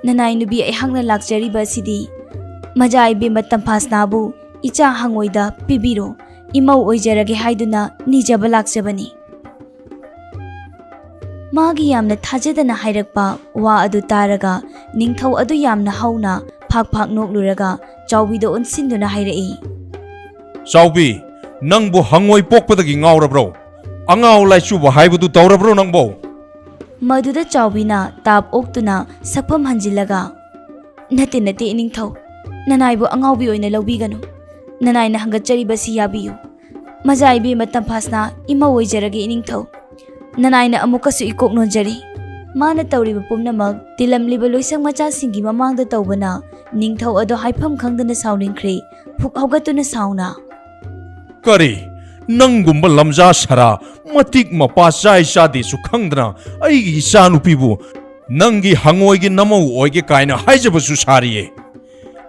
ꯅꯅꯥꯏ ꯅꯨꯄꯤ ꯑꯩꯍꯥꯛꯅ ꯂꯥꯛꯆꯔꯤꯕ ꯑꯁꯤꯗꯤ ꯃꯖꯥ ꯏꯕꯦꯝꯃ ꯇꯝꯐꯥꯁꯅꯥꯕꯨ ꯏꯆꯥ ꯍꯪꯉꯣꯏꯗ ꯄꯤꯕꯤꯔꯣ, ꯏꯃꯧ ꯑꯣꯏꯖꯔꯒꯦ ꯍꯥꯏꯗꯨꯅ ꯅꯤꯖꯕ ꯂꯥꯛꯆꯕꯅꯤ꯫" ꯃꯥꯒꯤ ꯌꯥꯝꯅ ꯊꯥꯖꯗꯅ ꯍꯥꯏꯔꯛꯄ ꯋꯥ ꯑꯗꯨ ꯇꯥꯔꯒ ꯅꯤꯡꯊꯧ ꯑꯗꯨ ꯌꯥꯝꯅ ꯍꯧꯅ ꯐꯥꯛ ꯐꯥꯛ ꯅꯣꯛꯂꯨꯔꯒ ꯆꯥꯎꯕꯤꯗ ꯑꯣꯟꯁꯤꯟꯗꯨꯅ ꯍꯥꯏꯔꯛꯏ꯫ "ꯆꯥꯎꯕꯤ, ꯅꯪꯕꯨ ꯍꯪꯉꯣꯏ ꯄꯣꯛꯄꯗꯒꯤ ꯉꯥꯎꯔꯕ꯭ꯔꯣ? ꯑꯉꯥꯎ ꯂꯥꯏꯆꯨꯕ ꯍꯥꯏꯕꯗꯨ ꯇꯧꯔꯕ꯭ꯔꯣ ꯅꯪꯕꯣ?" ꯃꯗꯨꯗ ꯆꯥꯎꯕꯤꯅ ꯇꯥꯞ ꯑꯣꯛꯇꯨꯅ ꯁꯛꯐꯝ ꯍꯟꯖꯤꯜꯂꯒ, "ꯅꯠꯇꯦ, ꯅꯠꯇꯦ, ꯏꯅꯤꯡꯊꯧ꯫ ꯅꯅꯥꯏꯕꯨ ꯑꯉꯥꯎꯕꯤ ꯑꯣꯏꯅ ꯂꯧꯕꯤꯒꯅꯨ꯫ ꯅꯅꯥꯏꯅ ꯍꯪꯒꯠꯆꯔꯤꯕꯁꯤ ꯌꯥꯕꯤꯌꯨ꯫ ꯃꯖꯥ ꯏꯕꯦꯝꯃ ꯇꯝꯐꯥꯁꯅꯥ ꯏꯃꯧ ꯑꯣꯏꯖꯔꯒꯦ, ꯏꯅꯤꯡꯊꯧ꯫ ꯅꯅꯥꯏꯅ ꯑꯃꯨꯛꯀꯁꯨ ꯏꯀꯣꯛ ꯅꯣꯟꯖꯔꯤ꯫" ꯃꯥꯅ ꯇꯧꯔꯤꯕ ꯄꯨꯝꯅꯃꯛ ꯇꯤꯜꯂꯝꯂꯤꯕ ꯂꯣꯏꯁꯪ ꯃꯆꯥꯁꯤꯡꯒꯤ ꯃꯃꯥꯡꯗ ꯇꯧꯕꯅ ꯅꯤꯡꯊꯧ ꯑꯗꯨ ꯍꯥꯏꯐꯝ ꯈꯪꯗꯅ ꯁꯥꯎꯅꯤꯡꯈ꯭ꯔꯦ꯫ ꯐꯨꯛ ꯍꯧꯒꯠꯇꯨꯅ ꯁꯥꯎꯅ, "ꯀꯔꯤ? ꯅꯪꯒꯨꯝꯕ ꯂꯝꯖꯥ ꯁꯔꯥ, ꯃꯇꯤꯛ ꯃꯄꯥ ꯆꯥꯏ ꯆꯥꯗꯦꯁꯨ ꯈꯪꯗꯅ ꯑꯩꯒꯤ ꯏꯆꯥꯅꯨꯄꯤꯕꯨ ꯅꯪꯒꯤ ꯍꯪꯉꯣꯏꯒꯤ ꯅꯃꯧ ꯑꯣꯏꯒꯦ ꯀꯥꯏꯅ ꯍꯥꯏꯖꯕꯁꯨ ꯁꯥꯔꯤꯌꯦ?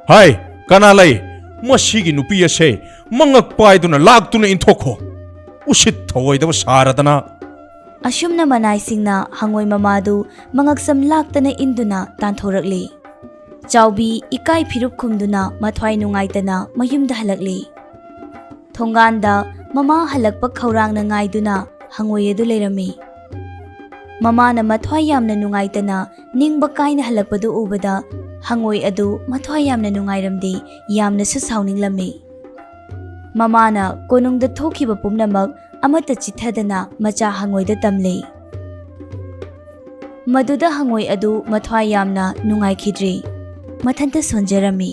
ꯍꯥꯏ, ꯀꯅꯥ ꯂꯩ? ꯃꯁꯤꯒꯤ ꯅꯨꯄꯤ ꯑꯁꯦ ꯃꯉꯛ ꯄꯥꯏꯗꯨꯅ ꯂꯥꯛꯇꯨꯅ ꯏꯟꯊꯣꯛꯈꯣ꯫" ꯎꯁꯤꯠ ꯊꯑꯣꯏꯗꯕ ꯁꯥꯔꯗꯅ꯫ ꯑꯁꯨꯝꯅ ꯃꯅꯥꯏꯁꯤꯡꯅ ꯍꯪꯉꯣꯏ ꯃꯃꯥꯗꯨ ꯃꯉꯛꯁꯝ ꯂꯥꯛꯇꯅ ꯏꯟꯗꯨꯅ ꯇꯥꯟꯊꯣꯔꯛꯂꯤ꯫ ꯆꯥꯎꯕꯤ ꯏꯀꯥꯏ ꯐꯤꯔꯨꯞ ꯈꯨꯝꯗꯨꯅ ꯃꯊ꯭ꯋꯥꯏ ꯅꯨꯡꯉꯥꯏꯇꯅ ꯃꯌꯨꯝꯗ ꯍꯜꯂꯛꯂꯤ꯫ ꯊꯣꯡꯒꯥꯟꯗ ꯃꯃꯥ ꯍꯜꯂꯛꯄ ꯈꯧꯔꯥꯡꯅ ꯉꯥꯏꯗꯨꯅ ꯍꯪꯉꯣꯏ ꯑꯗꯨ ꯂꯩꯔꯝꯃꯤ꯫ ꯃꯃꯥꯅ ꯃꯊ꯭ꯋꯥꯏ ꯌꯥꯝꯅ ꯅꯨꯡꯉꯥꯏꯇꯅ ꯅꯤꯡꯕ ꯀꯥꯏꯅ ꯍꯜꯂꯛꯄꯗꯨ ꯎꯕꯗ ꯍꯪꯉꯣꯏ ꯑꯗꯨ ꯃꯊ꯭ꯋꯥꯏ ꯌꯥꯝꯅ ꯅꯨꯡꯉꯥꯏꯔꯝꯗꯦ, ꯌꯥꯝꯅꯁꯨ ꯁꯥꯎꯅꯤꯡꯂꯝꯃꯤ꯫ ꯃꯃꯥꯅ ꯀꯣꯅꯨꯡꯗ ꯊꯣꯛꯈꯤꯕ ꯄꯨꯝꯅꯃꯛ ꯑꯃꯠꯇ ꯆꯤꯠꯊꯗꯅ ꯃꯆꯥ ꯍꯪꯉꯣꯏꯗ ꯇꯝꯂꯦ꯫ ꯃꯗꯨꯗ ꯍꯪꯉꯣꯏ ꯑꯗꯨ ꯃꯊ꯭ꯋꯥꯏ ꯌꯥꯝꯅ ꯅꯨꯡꯉꯥꯏꯈꯤꯗ꯭ꯔꯦ꯫ ꯃꯊꯟꯇ ꯁꯣꯟꯖꯔꯝꯃꯤ꯫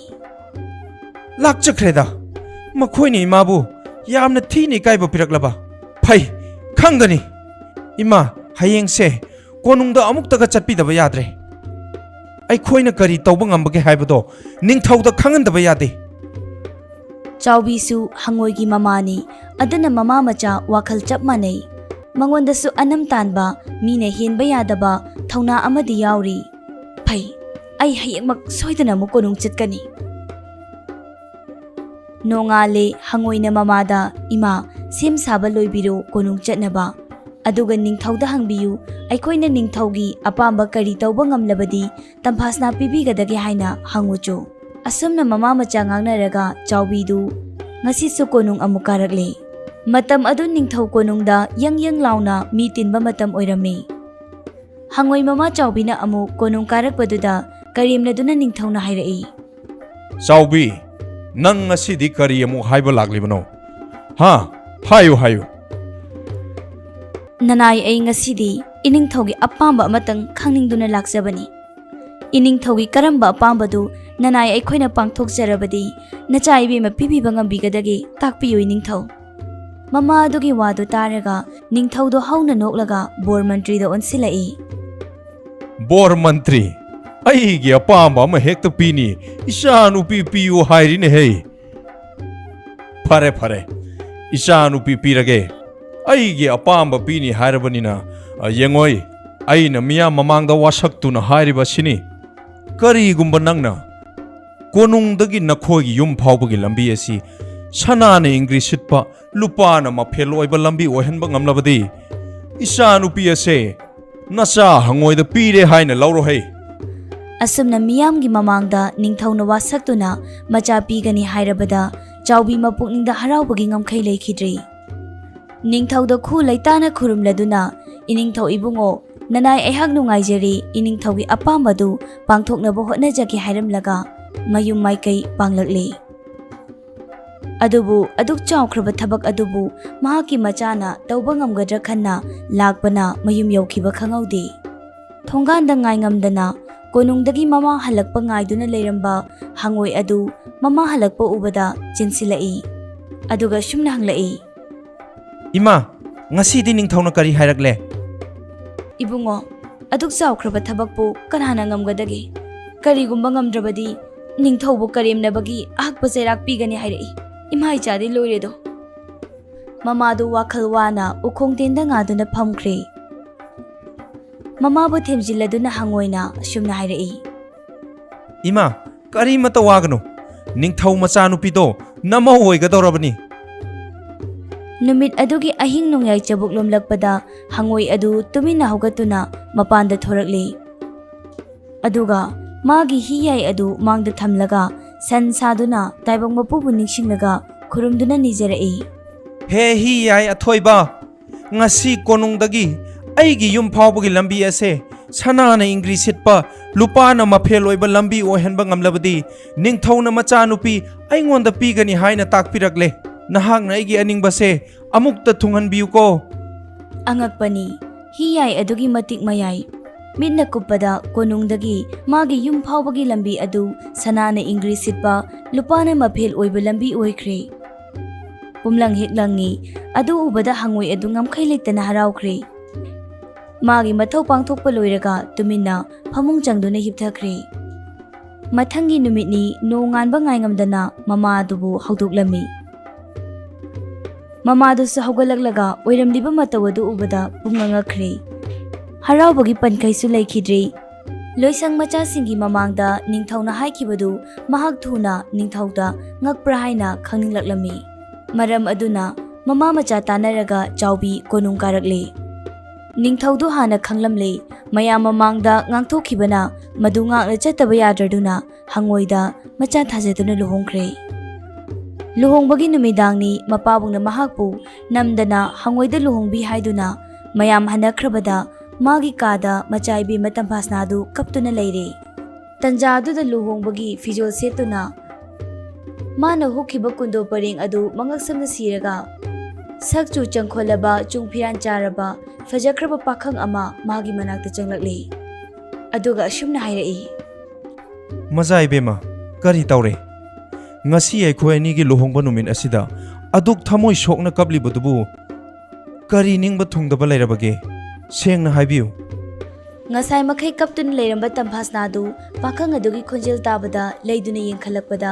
ꯂꯥꯛꯆꯈ꯭ꯔꯦꯗ꯫ ꯃꯈꯣꯏꯅ ꯏꯃꯥꯕꯨ ꯌꯥꯝꯅ ꯊꯤꯅ ꯏꯀꯥꯏꯕ ꯄꯤꯔꯛꯂꯕ꯫ ꯐꯩ, ꯈꯪꯒꯅꯤ꯫ ꯏꯃꯥ, ꯍꯌꯦꯡꯁꯦ ꯀꯣꯅꯨꯡꯗ ꯑꯃꯨꯛꯇꯒ ꯆꯠꯄꯤꯗꯕ ꯌꯥꯗ꯭ꯔꯦ꯫ ꯑꯩꯈꯣꯏꯅ ꯀꯔꯤ ꯇꯧꯕ ꯉꯝꯕꯒꯦ ꯍꯥꯏꯕꯗꯣ ꯅꯤꯡꯊꯧꯗ ꯈꯪꯍꯟꯗꯕ ꯌꯥꯗꯦ꯫ ꯆꯥꯎꯕꯤꯁꯨ ꯍꯪꯉꯣꯏꯒꯤ ꯃꯃꯥꯅꯤ, ꯑꯗꯨꯅ ꯃꯃꯥ ꯃꯆꯥ ꯋꯥꯈꯜ ꯆꯞ ꯃꯥꯟꯅꯩ꯫ ꯃꯉꯣꯟꯗꯁꯨ ꯑꯅꯝ ꯇꯥꯟꯕ, ꯃꯤꯅ ꯍꯦꯟꯕ ꯌꯥꯗꯕ ꯊꯧꯅꯥ ꯑꯃꯗꯤ ꯌꯥꯎꯔꯤ꯫ ꯐꯩ, ꯑꯩ ꯍꯌꯦꯡꯃꯛ ꯁꯣꯏꯗꯅ ꯑꯃꯨꯛ ꯀꯣꯅꯨꯡ ꯆꯠꯀꯅꯤ꯫ ꯅꯣꯡꯉꯥꯜꯂꯦ, ꯍꯪꯉꯣꯏꯅ ꯃꯃꯥꯗ, "ꯏꯃꯥ, ꯁꯦꯝ ꯁꯥꯕ ꯂꯣꯏꯕꯤꯔꯣ ꯀꯣꯅꯨꯡ ꯆꯠꯅꯕ꯫ ꯑꯗꯨꯒ ꯅꯤꯡꯊꯧꯗ ꯍꯪꯕꯤꯌꯨ, ꯑꯩꯈꯣꯏꯅ ꯅꯤꯡꯊꯧꯒꯤ ꯑꯄꯥꯝꯕ ꯀꯔꯤ ꯇꯧꯕ ꯉꯝꯂꯕꯗꯤ ꯇꯝꯐꯥꯁꯅꯥ ꯄꯤꯕꯤꯒꯗꯒꯦ ꯍꯥꯏꯅ ꯍꯪꯉꯨꯆꯣ꯫" ꯑꯁꯨꯝꯅ ꯃꯃꯥ ꯃꯆꯥ ꯉꯥꯡꯅꯔꯒ ꯆꯥꯎꯕꯤꯗꯨ ꯉꯁꯤꯁꯨ ꯀꯣꯅꯨꯡ ꯑꯃꯨꯛ ꯀꯥꯔꯛꯂꯦ꯫ ꯃꯇꯝ ꯑꯗꯨ ꯅꯤꯡꯊꯧ ꯀꯣꯅꯨꯡꯗ ꯌꯪ ꯌꯪ ꯂꯥꯎꯅ ꯃꯤ ꯇꯤꯟꯕ ꯃꯇꯝ ꯑꯣꯏꯔꯝꯃꯤ꯫ ꯍꯪꯉꯣꯏ ꯃꯃꯥ ꯆꯥꯎꯕꯤꯅ ꯑꯃꯨꯛ ꯀꯣꯅꯨꯡ ꯀꯥꯔꯛꯄꯗꯨꯗ ꯀꯔꯦꯝꯅꯗꯨꯅ ꯅꯤꯡꯊꯧꯅ ꯍꯥꯏꯔꯛꯏ꯫ ꯆꯥꯎꯕꯤ, ꯅꯪ ꯉꯁꯤꯗꯤ ꯀꯔꯤ ꯑꯃꯨꯛ ꯍꯥꯏꯕ ꯂꯥꯛꯂꯤꯕꯅꯣ? ꯍꯥ? ꯍꯥꯏꯌꯨ, ꯍꯥꯏꯌꯨ꯫ ꯅꯅꯥꯏ, ꯑꯩ ꯉꯁꯤꯗꯤ ꯏꯅꯤꯡꯊꯧꯒꯤ ꯑꯄꯥꯝꯕ ꯑꯃꯇꯪ ꯈꯪꯅꯤꯡꯗꯨꯅ ꯂꯥꯛꯆꯕꯅꯤ꯫ ꯏꯅꯤꯡꯊꯧꯒꯤ ꯀꯔꯝꯕ ꯑꯄꯥꯝꯕꯗꯨ ꯅꯅꯥꯏ ꯑꯩꯈꯣꯏꯅ ꯄꯥꯡꯊꯣꯛꯆꯔꯕꯗꯤ ꯅꯆꯥ ꯏꯕꯦꯝꯃ ꯄꯤꯕꯤꯕ ꯉꯝꯕꯤꯒꯗꯒꯦ? ꯇꯥꯛꯄꯤꯌꯨ ꯏꯅꯤꯡꯊꯧ꯫ ꯃꯃꯥ ꯑꯗꯨꯒꯤ ꯋꯥꯗꯨ ꯇꯥꯔꯒ ꯅꯤꯡꯊꯧꯗꯨ ꯍꯧꯅ ꯅꯣꯛꯂꯒ ꯕꯣꯔ ꯃꯟꯇ꯭ꯔꯤꯗ ꯑꯣꯟꯁꯤꯜꯂꯛꯏ꯫ ꯕꯣꯔ ꯃꯟꯇ꯭ꯔꯤ, ꯑꯩꯒꯤ ꯑꯄꯥꯝꯕ ꯑꯃ ꯍꯦꯛꯇ ꯄꯤꯅꯤ, ꯏꯆꯥꯅꯨꯄꯤ ꯄꯤꯌꯨ ꯍꯥꯏꯔꯤꯅꯦꯍꯦ꯫ ꯐꯔꯦ, ꯐꯔꯦ, ꯏꯆꯥꯅꯨꯄꯤ ꯄꯤꯔꯒꯦ꯫ ꯑꯩꯒꯤ ꯑꯄꯥꯝꯕ ꯄꯤꯅꯤ ꯍꯥꯏꯔꯕꯅꯤꯅ, ꯑ, ꯌꯦꯡꯉꯣꯏ, ꯑꯩꯅ ꯃꯤꯌꯥꯝ ꯃꯃꯥꯡꯗ ꯋꯥꯁꯛꯇꯨꯅ ꯍꯥꯏꯔꯤꯕ ꯑꯁꯤꯅꯤ꯫ ꯀꯔꯤꯒꯨꯝꯕ ꯅꯪꯅ ꯀꯣꯅꯨꯡꯗꯒꯤ ꯅꯈꯣꯏꯒꯤ ꯌꯨꯝ ꯐꯥꯎꯕꯒꯤ ꯂꯝꯕꯤ ꯑꯁꯤ ꯁꯅꯥꯅ ꯏꯪꯒ꯭ꯔꯤ ꯁꯤꯠꯄ, ꯂꯨꯄꯥꯅ ꯃꯐꯦꯜ ꯑꯣꯏꯕ ꯂꯝꯕꯤ ꯑꯣꯏꯍꯟꯕ ꯉꯝꯂꯕꯗꯤ, ꯏꯆꯥꯅꯨꯄꯤ ꯑꯁꯦ ꯅꯆꯥ ꯍꯪꯉꯣꯏꯗ ꯄꯤꯔꯦ ꯍꯥꯏꯅ ꯂꯧꯔꯣꯍꯦ꯫ ꯑꯁꯨꯝꯅ ꯃꯤꯌꯥꯝꯒꯤ ꯃꯃꯥꯡꯗ ꯅꯤꯡꯊꯧꯅ ꯋꯥꯁꯛꯇꯨꯅ ꯃꯆꯥ ꯄꯤꯒꯅꯤ ꯍꯥꯏꯔꯕꯗ, ꯆꯥꯎꯕꯤ ꯃꯄꯨꯛꯅꯤꯡꯗ ꯍꯔꯥꯎꯕꯒꯤ ꯉꯝꯈꯩ ꯂꯩꯈꯤꯗ꯭ꯔꯦ꯫ ꯅꯤꯡꯊꯧꯗ ꯈꯨ ꯂꯩꯇꯥꯅ ꯈꯨꯔꯨꯝꯂꯗꯨꯅ, "ꯏꯅꯤꯡꯊꯧ ꯏꯕꯨꯡꯉꯣ, ꯅꯅꯥꯏ ꯑꯩꯍꯥꯛ ꯅꯨꯡꯉꯥꯏꯖꯔꯦ, ꯏꯅꯤꯡꯊꯧꯒꯤ ꯑꯄꯥꯝꯕꯗꯨ ꯄꯥꯡꯊꯣꯛꯅꯕ ꯍꯣꯠꯅꯖꯒꯦ" ꯍꯥꯏꯔꯝꯂꯒ ꯃꯌꯨꯝ ꯃꯥꯏꯀꯩ ꯄꯥꯡꯂꯛꯂꯦ꯫ ꯑꯗꯨꯕꯨ ꯑꯗꯨꯛ ꯆꯥꯎꯈ꯭ꯔꯕ ꯊꯕꯛ ꯑꯗꯨꯕꯨ ꯃꯍꯥꯛꯀꯤ ꯃꯆꯥꯅ ꯇꯧꯕ ꯉꯝꯒꯗ꯭ꯔꯥ ꯈꯟꯅ ꯂꯥꯛꯄꯅ ꯃꯌꯨꯝ ꯌꯧꯈꯤꯕ ꯈꯪꯍꯧꯗꯦ꯫ ꯊꯣꯡꯒꯥꯟꯗ ꯉꯥꯏꯉꯝꯗꯅ ꯀꯣꯅꯨꯡꯗꯒꯤ ꯃꯃꯥ ꯍꯜꯂꯛꯄ ꯉꯥꯏꯗꯨꯅ ꯂꯩꯔꯝꯕ ꯍꯪꯉꯣꯏ ꯑꯗꯨ ꯃꯃꯥ ꯍꯜꯂꯛꯄ ꯎꯕꯗ ꯆꯦꯟꯁꯤꯜꯂꯛꯏ꯫ ꯑꯗꯨꯒ ꯁꯨꯝꯅ ꯍꯪꯂꯛꯏ, "ꯏꯃꯥ, ꯉꯁꯤꯗꯤ ꯅꯤꯡꯊꯧꯅ ꯀꯔꯤ ꯍꯥꯏꯔꯛꯂꯦ?" "ꯏꯕꯨꯡꯉꯣ, ꯑꯗꯨꯛ ꯆꯥꯎꯈ꯭ꯔꯕ ꯊꯕꯛꯄꯨ ꯀꯅꯥꯅ ꯉꯝꯒꯗꯒꯦ? ꯀꯔꯤꯒꯨꯝꯕ ꯉꯝꯗ꯭ꯔꯕꯗꯤ ꯅꯤꯡꯊꯧꯕꯨ ꯀꯔꯦꯝꯅꯕꯒꯤ ꯑꯍꯛꯄ ꯆꯩꯔꯥꯛ ꯄꯤꯒꯅꯤ ꯍꯥꯏꯔꯛꯏ꯫ ꯏꯃꯥ ꯏꯆꯥꯗꯤ ꯂꯣꯏꯔꯦꯗꯣ!" ꯃꯃꯥꯗꯨ ꯋꯥꯈꯜ ꯋꯥꯅ ꯎꯈꯣꯡ ꯇꯦꯟꯗ ꯉꯥꯗꯨꯅ ꯐꯝꯈ꯭ꯔꯦ꯫ ꯃꯃꯥꯕꯨ ꯊꯦꯝꯖꯤꯜꯂꯗꯨꯅ ꯍꯪꯉꯣꯏꯅ ꯑꯁꯨꯝꯅ ꯍꯥꯏꯔꯛꯏ, "ꯏꯃꯥ, ꯀꯔꯤꯃꯠꯇ ꯋꯥꯒꯅꯨ꯫ ꯅꯤꯡꯊꯧ ꯃꯆꯥꯅꯨꯄꯤꯗꯣ ꯅꯃꯧ ꯑꯣꯏꯒꯗꯧꯔꯕꯅꯤ꯫" ꯅꯨꯃꯤꯠ ꯑꯗꯨꯒꯤ ꯑꯍꯤꯡ ꯅꯣꯡꯌꯥꯏ ꯆꯕꯨꯛ ꯂꯣꯝꯂꯛꯄꯗ ꯍꯪꯉꯣꯏ ꯑꯗꯨ ꯇꯨꯃꯤꯟꯅ ꯍꯧꯒꯠꯇꯨꯅ ꯃꯄꯥꯟꯗ ꯊꯣꯔꯛꯂꯦ꯫ ꯑꯗꯨꯒ ꯃꯥꯒꯤ ꯍꯤꯌꯥꯏ ꯑꯗꯨ ꯃꯥꯡꯗ ꯊꯝꯂꯒ ꯁꯟ ꯁꯥꯗꯨꯅ ꯇꯥꯏꯕꯪ ꯃꯄꯨꯕꯨ ꯅꯤꯡꯁꯤꯡꯂꯒ ꯈꯨꯔꯨꯝꯗꯨꯅ ꯅꯤꯖꯔꯛꯏ, "ꯍꯦ ꯍꯤꯌꯥꯏ ꯑꯊꯣꯏꯕ, ꯉꯁꯤ ꯀꯣꯅꯨꯡꯗꯒꯤ ꯑꯩꯒꯤ ꯌꯨꯝ ꯐꯥꯎꯕꯒꯤ ꯂꯝꯕꯤ ꯑꯁꯦ ꯁꯅꯥꯅ ꯏꯪꯒ꯭ꯔꯤ ꯁꯤꯠꯄ, ꯂꯨꯄꯥꯅ ꯃꯐꯦꯜ ꯑꯣꯏꯕ ꯂꯝꯕꯤ ꯑꯣꯏꯍꯟꯕ ꯉꯝꯂꯕꯗꯤ ꯅꯤꯡꯊꯧꯅ ꯃꯆꯥꯅꯨꯄꯤ ꯑꯩꯉꯣꯟꯗ ꯄꯤꯒꯅꯤ ꯍꯥꯏꯅ ꯇꯥꯛꯄꯤꯔꯛꯂꯦ꯫ ꯅꯍꯥꯛꯅ ꯑꯩꯒꯤ ꯑꯅꯤꯡꯕꯁꯦ ꯑꯃꯨꯛꯇ ꯊꯨꯡꯍꯟꯕꯤꯌꯨꯀꯣ꯫" ꯑꯉꯛꯄꯅꯤ, ꯍꯤꯌꯥꯏ ꯑꯗꯨꯒꯤ ꯃꯇꯤꯛ ꯃꯌꯥꯏ꯫ ꯃꯤꯠꯅ ꯀꯨꯞꯄꯗ ꯀꯣꯅꯨꯡꯗꯒꯤ ꯃꯥꯒꯤ ꯌꯨꯝ ꯐꯥꯎꯕꯒꯤ ꯂꯝꯕꯤ ꯑꯗꯨ ꯁꯅꯥꯅ ꯏꯪꯒ꯭ꯔꯤ ꯁꯤꯠꯄ, ꯂꯨꯄꯥꯅ ꯃꯐꯦꯜ ꯑꯣꯏꯕ ꯂꯝꯕꯤ ꯑꯣꯏꯈ꯭ꯔꯦ꯫ ꯄꯨꯝꯂꯪ ꯍꯦꯛ ꯂꯪꯉꯤ꯫ ꯑꯗꯨ ꯎꯕꯗ ꯍꯪꯉꯣꯏ ꯑꯗꯨ ꯉꯝꯈꯩ ꯂꯩꯇꯅ ꯍꯔꯥꯎꯈ꯭ꯔꯦ꯫ ꯃꯥꯒꯤ ꯃꯊꯧ ꯄꯥꯡꯊꯣꯛꯄ ꯂꯣꯏꯔꯒ ꯇꯨꯃꯤꯟꯅ ꯐꯃꯨꯡ ꯆꯪꯗꯨꯅ ꯍꯤꯞꯊꯈ꯭ꯔꯦ꯫ ꯃꯊꯪꯒꯤ ꯅꯨꯃꯤꯠꯅꯤ ꯅꯣꯡꯉꯥꯟꯕ ꯉꯥꯏꯉꯝꯗꯅ ꯃꯃꯥ ꯑꯗꯨꯕꯨ ꯍꯧꯗꯣꯛꯂꯝꯃꯤ꯫ ꯃꯃꯥꯗꯨꯁꯨ ꯍꯧꯒꯠꯂꯛꯂꯒ ꯑꯣꯏꯔꯝꯂꯤꯕ ꯃꯇꯧ ꯑꯗꯨ ꯎꯕꯗ ꯄꯨꯡꯉꯛ ꯉꯛꯈ꯭ꯔꯦ꯫ ꯍꯔꯥꯎꯕꯒꯤ ꯄꯟꯈꯩꯁꯨ ꯂꯩꯈꯤꯗ꯭ꯔꯦ꯫ ꯂꯣꯏꯁꯪ ꯃꯆꯥꯁꯤꯡꯒꯤ ꯃꯃꯥꯡꯗ ꯅꯤꯡꯊꯧꯅ ꯍꯥꯏꯈꯤꯕꯗꯨ ꯃꯍꯥꯛ ꯊꯨꯅ ꯅꯤꯡꯊꯧꯗ ꯉꯛꯄ꯭ꯔꯥ ꯍꯥꯏꯅ ꯈꯪꯅꯤꯡꯂꯛꯂꯝꯃꯤ꯫ ꯃꯔꯝ ꯑꯗꯨꯅ ꯃꯃꯥ ꯃꯆꯥ ꯇꯥꯟꯅꯔꯒ ꯆꯥꯎꯕꯤ ꯀꯣꯅꯨꯡ ꯀꯥꯔꯛꯂꯦ꯫ ꯅꯤꯡꯊꯧꯗꯨ ꯍꯥꯟꯅ ꯈꯪꯂꯝꯂꯦ꯫ ꯃꯌꯥꯝ ꯃꯃꯥꯡꯗ ꯉꯥꯡꯊꯣꯛꯈꯤꯕꯅ ꯃꯗꯨ ꯉꯥꯛꯅ ꯆꯠꯇꯕ ꯌꯥꯗ꯭ꯔꯗꯨꯅ ꯍꯪꯉꯣꯏꯗ ꯃꯆꯥ ꯊꯥꯖꯗꯨꯅ ꯂꯨꯍꯣꯡꯈ꯭ꯔꯦ꯫ ꯂꯨꯍꯣꯡꯕꯒꯤ ꯅꯨꯃꯤꯗꯥꯡꯅꯤ꯫ ꯃꯄꯥꯕꯨꯡꯅ ꯃꯍꯥꯛꯄꯨ ꯅꯝꯗꯅ ꯍꯪꯉꯣꯏꯗ ꯂꯨꯍꯣꯡꯕꯤ ꯍꯥꯏꯗꯨꯅ ꯃꯌꯥꯝ ꯍꯟꯅꯈ꯭ꯔꯕꯗ ꯃꯥꯒꯤ ꯀꯥꯗ ꯃꯆꯥ ꯏꯕꯦꯝꯃ ꯇꯝꯐꯥꯁꯅꯥꯗꯨ ꯀꯞꯇꯨꯅ ꯂꯩꯔꯦ꯫ ꯇꯟꯖꯥ ꯑꯗꯨꯗ ꯂꯨꯍꯣꯡꯕꯒꯤ ꯐꯤꯖꯣꯜ ꯁꯦꯠꯇꯨꯅ ꯃꯥꯅ ꯍꯨꯛꯈꯤꯕ ꯀꯨꯟꯗꯣ ꯄꯔꯦꯡ ꯑꯗꯨ ꯃꯉꯛꯁꯝꯅ ꯁꯤꯔꯒ ꯁꯛꯆꯨ ꯆꯪꯈꯣꯜꯂꯕ ꯆꯨꯡ ꯐꯤꯔꯥꯟ ꯆꯥꯔꯕ ꯐꯖꯈ꯭ꯔꯕ ꯄꯥꯈꯪ ꯑꯃ ꯃꯥꯒꯤ ꯃꯅꯥꯛꯇ ꯆꯪꯂꯛꯂꯤ꯫ ꯑꯗꯨꯒ ꯑꯁꯨꯝꯅ ꯍꯥꯏꯔꯛꯏ꯫ ꯃꯆꯥ ꯏꯕꯦꯝꯃ, ꯀꯔꯤ ꯇꯧꯔꯦ? ꯉꯁꯤ ꯑꯩꯈꯣꯏ ꯑꯅꯤꯒꯤ ꯂꯨꯍꯣꯡꯕ ꯅꯨꯃꯤꯠ ꯑꯁꯤꯗ ꯑꯗꯨꯛ ꯊꯃꯣꯏ ꯁꯣꯛꯅ ꯀꯞꯂꯤꯕꯗꯨꯕꯨ ꯀꯔꯤ ꯅꯤꯡꯕ ꯊꯨꯡꯗꯕ ꯂꯩꯔꯕꯒꯦ? ꯁꯦꯡꯅ ꯍꯥꯏꯕꯤꯌꯨ꯫ ꯉꯁꯥꯏ ꯃꯈꯩ ꯀꯞꯇꯨꯅ ꯂꯩꯔꯝꯕ ꯇꯝꯐꯥꯁꯅꯥꯗꯨ ꯄꯥꯈꯪ ꯑꯗꯨꯒꯤ ꯈꯣꯟꯖꯦꯜ ꯇꯥꯕꯗ ꯂꯩꯗꯨꯅ ꯌꯦꯡꯈꯠꯂꯛꯄꯗ,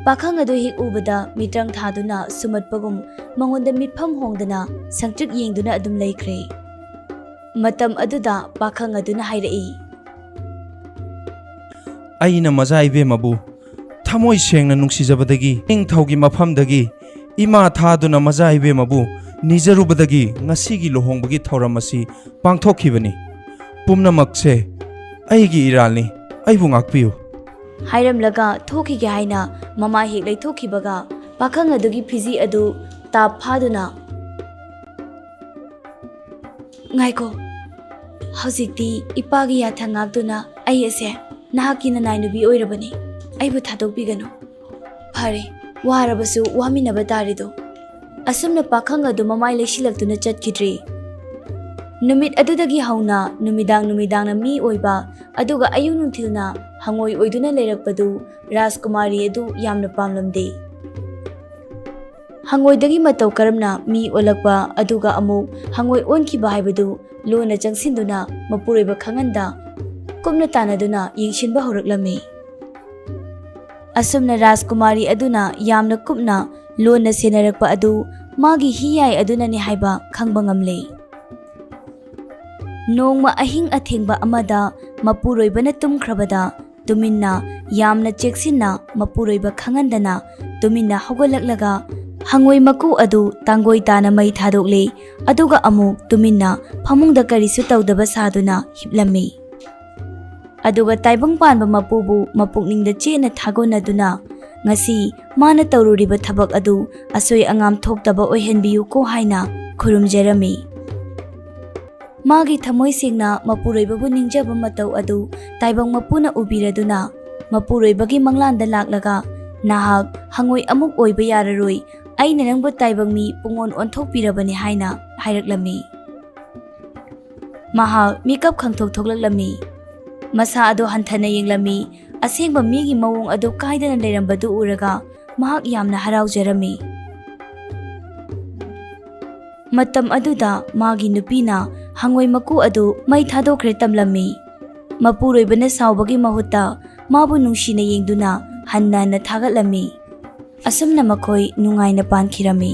ꯄꯥꯈꯪ ꯑꯗꯨ ꯍꯦꯛ ꯎꯕꯗ ꯃꯤꯇ꯭ꯔꯪ ꯊꯥꯗꯨꯅ ꯁꯨꯝꯃꯠꯄꯒꯨꯝ ꯃꯉꯣꯟꯗ ꯃꯤꯠꯐꯝ ꯍꯣꯡꯗꯅ ꯁꯪꯇ꯭ꯔꯤꯛ ꯌꯦꯡꯗꯨꯅ ꯑꯗꯨꯝ ꯂꯩꯈ꯭ꯔꯦ꯫ ꯃꯇꯝ ꯑꯗꯨꯗ ꯄꯥꯈꯪ ꯑꯗꯨꯅ ꯍꯥꯏꯔꯛꯏ꯫ ꯑꯩꯅ ꯃꯆꯥ ꯏꯕꯦꯝꯃꯕꯨ ꯊꯃꯣꯏ ꯁꯦꯡꯅ ꯅꯨꯡꯁꯤꯖꯕꯗꯒꯤ, ꯅꯤꯡꯊꯧꯒꯤ ꯃꯐꯝꯗꯒꯤ ꯏꯃꯥ ꯊꯥꯗꯨꯅ ꯃꯆꯥ ꯏꯕꯦꯝꯃꯕꯨ ꯅꯤꯖꯔꯨꯕꯗꯒꯤ ꯉꯁꯤꯒꯤ ꯂꯨꯍꯣꯡꯕꯒꯤ ꯊꯧꯔꯝ ꯑꯁꯤ ꯄꯥꯡꯊꯣꯛꯈꯤꯕꯅꯤ꯫ ꯄꯨꯝꯅꯃꯛꯁꯦ ꯑꯩꯒꯤ ꯏꯔꯥꯜꯅꯤ꯫ ꯑꯩꯕꯨ ꯉꯥꯛꯄꯤꯌꯨ꯫ ꯍꯥꯏꯔꯝꯂꯒ ꯊꯣꯛꯈꯤꯒꯦ ꯍꯥꯏꯅ ꯃꯃꯥꯏ ꯍꯦꯛ ꯂꯩꯊꯣꯛꯈꯤꯕꯒ ꯄꯥꯈꯪ ꯑꯗꯨꯒꯤ ꯐꯤꯖꯤ ꯑꯗꯨ ꯇꯥꯞ ꯐꯥꯗꯨꯅ, "ꯉꯥꯏꯈꯣ, ꯍꯧꯖꯤꯛꯇꯤ ꯏꯄꯥꯒꯤ ꯌꯥꯊꯪ ꯉꯥꯛꯇꯨꯅ ꯑꯩ ꯑꯁꯦ ꯅꯍꯥꯛꯀꯤ ꯅꯅꯥꯏ ꯅꯨꯄꯤ ꯑꯣꯏꯔꯕꯅꯤ꯫ ꯑꯩꯕꯨ ꯊꯥꯗꯣꯛꯄꯤꯒꯅꯨ꯫ ꯐꯔꯦ, ꯋꯥꯔꯕꯁꯨ ꯋꯥꯃꯤꯟꯅꯕ ꯇꯥꯔꯦꯗꯣ꯫" ꯑꯁꯨꯝꯅ ꯄꯥꯈꯪ ꯑꯗꯨ ꯃꯃꯥꯏ ꯂꯩꯁꯤꯜꯂꯛꯇꯨꯅ ꯆꯠꯈꯤꯗ꯭ꯔꯦ꯫ ꯅꯨꯃꯤꯠ ꯑꯗꯨꯗꯒꯤ ꯍꯧꯅ ꯅꯨꯃꯤꯗꯥꯡ ꯅꯨꯃꯤꯗꯥꯡꯅ ꯃꯤ ꯑꯣꯏꯕ, ꯑꯗꯨꯒ ꯑꯌꯨꯛ ꯅꯨꯡꯊꯤꯜꯅ ꯍꯪꯉꯣꯏ ꯑꯣꯏꯗꯨꯅ ꯂꯩꯔꯛꯄꯗꯨ ꯔꯥꯖꯀꯨꯃꯥꯔꯤ ꯑꯗꯨ ꯌꯥꯝꯅ ꯄꯥꯝꯂꯝꯗꯦ꯫ ꯍꯪꯉꯣꯏꯗꯒꯤ ꯃꯇꯧ ꯀꯔꯝꯅ ꯃꯤ ꯑꯣꯜꯂꯛꯄ, ꯑꯗꯨꯒ ꯑꯃꯨꯛ ꯍꯪꯉꯣꯏ ꯑꯣꯟꯈꯤꯕ ꯍꯥꯏꯕꯗꯨ ꯂꯣꯟꯅ ꯆꯪꯁꯤꯟꯗꯨꯅ ꯃꯄꯨꯔꯣꯏꯕ ꯈꯪꯍꯟꯗ ꯀꯨꯞꯅ ꯇꯥꯟꯅꯗꯨꯅ ꯌꯦꯡꯁꯤꯟꯕ ꯍꯧꯔꯛꯂꯝꯃꯤ꯫ ꯑꯁꯨꯝꯅ ꯔꯥꯖꯀꯨꯃꯥꯔꯤ ꯑꯗꯨꯅ ꯌꯥꯝꯅ ꯀꯨꯞꯅ ꯂꯣꯟꯅ ꯁꯦꯟꯅꯔꯛꯄ ꯑꯗꯨ ꯃꯥꯒꯤ ꯍꯤꯌꯥꯏ ꯑꯗꯨꯅꯅꯤ ꯍꯥꯏꯕ ꯈꯪꯕ ꯉꯝꯂꯦ꯫ ꯅꯣꯡꯃ ꯑꯍꯤꯡ ꯑꯊꯦꯡꯕ ꯑꯃꯗ ꯃꯄꯨꯔꯣꯏꯕꯅ ꯇꯨꯝꯈ꯭ꯔꯕꯗ ꯇꯨꯃꯤꯟꯅ, ꯌꯥꯝꯅ ꯆꯦꯛꯁꯤꯟꯅ, ꯃꯄꯨꯔꯣꯏꯕ ꯈꯪꯍꯟꯗꯅ ꯇꯨꯃꯤꯟꯅ ꯍꯧꯒꯠꯂꯛꯂꯒ ꯍꯪꯉꯣꯏ ꯃꯀꯨ ꯑꯗꯨ ꯇꯥꯡꯒꯣꯏ ꯇꯥꯅ ꯃꯩ ꯊꯥꯗꯣꯛꯂꯦ꯫ ꯑꯗꯨꯒ ꯑꯃꯨꯛ ꯇꯨꯃꯤꯟꯅ ꯐꯃꯨꯡꯗ ꯀꯔꯤꯁꯨ ꯇꯧꯗꯕ ꯁꯥꯗꯨꯅ ꯍꯤꯞꯂꯝꯃꯤ꯫ ꯑꯗꯨꯒ ꯇꯥꯏꯕꯪ ꯄꯥꯟꯕ ꯃꯄꯨꯕꯨ ꯃꯄꯨꯛꯅꯤꯡꯗ ꯆꯦꯠꯅ ꯊꯥꯒꯣꯟꯅꯗꯨꯅ, ꯉꯁꯤ ꯃꯥꯅ ꯇꯧꯔꯨꯔꯤꯕ ꯊꯕꯛ ꯑꯗꯨ ꯑꯁꯣꯏ ꯑꯉꯥꯝ ꯊꯣꯛꯇꯕ ꯑꯣꯏꯍꯟꯕꯤꯌꯨꯀꯣ ꯍꯥꯏꯅ ꯈꯨꯔꯨꯝꯖꯔꯝꯃꯤ꯫ ꯃꯥꯒꯤ ꯊꯃꯣꯏ ꯁꯦꯡꯅ ꯃꯄꯨꯔꯣꯏꯕꯕꯨ ꯅꯤꯡꯖꯕ ꯃꯇꯧ ꯑꯗꯨ ꯇꯥꯏꯕꯪ ꯃꯄꯨꯅ ꯎꯕꯤꯔꯗꯨꯅ, ꯃꯄꯨꯔꯣꯏꯕꯒꯤ ꯃꯪꯂꯥꯟꯗ ꯂꯥꯛꯂꯒ, "ꯅꯍꯥꯛ ꯍꯪꯉꯣꯏ ꯑꯃꯨꯛ ꯑꯣꯏꯕ ꯌꯥꯔꯔꯣꯏ, ꯑꯩꯅ ꯅꯪꯕꯨ ꯇꯥꯏꯕꯪ ꯃꯤ ꯄꯨꯡꯑꯣꯟ ꯑꯣꯟꯊꯣꯛꯄꯤꯔꯕꯅꯤ" ꯍꯥꯏꯅ ꯍꯥꯏꯔꯛꯂꯝꯃꯤ꯫ ꯃꯍꯥꯛ ꯃꯤꯀꯞ ꯈꯪꯊꯣꯛ ꯊꯣꯛꯂꯛꯂꯝꯃꯤ꯫ ꯃꯁꯥ ꯑꯗꯨ ꯍꯟꯊꯅ ꯌꯦꯡꯂꯝꯃꯤ꯫ ꯑꯁꯦꯡꯕ ꯃꯤꯒꯤ ꯃꯑꯣꯡ ꯑꯗꯨ ꯀꯥꯏꯗꯅ ꯂꯩꯔꯝꯕꯗꯨ ꯎꯔꯒ ꯃꯍꯥꯛ ꯌꯥꯝꯅ ꯍꯔꯥꯎꯖꯔꯝꯃꯤ꯫ ꯃꯇꯝ ꯑꯗꯨꯗ ꯃꯥꯒꯤ ꯅꯨꯄꯤꯅ ꯍꯪꯉꯣꯏ ꯃꯀꯨ ꯑꯗꯨ ꯃꯩ ꯊꯥꯗꯣꯛꯈ꯭ꯔꯦ ꯇꯝꯂꯝꯃꯤ꯫ ꯃꯄꯨꯔꯣꯏꯕꯅ ꯁꯥꯎꯕꯒꯤ ꯃꯍꯨꯠꯇ ꯃꯥꯕꯨ ꯅꯨꯡꯁꯤꯅ ꯌꯦꯡꯗꯨꯅ ꯍꯟꯅ ꯍꯟꯅ ꯊꯥꯒꯠꯂꯝꯃꯤ꯫ ꯑꯁꯨꯝꯅ ꯃꯈꯣꯏ ꯅꯨꯡꯉꯥꯏꯅ ꯄꯥꯟꯈꯤꯔꯝꯃꯤ꯫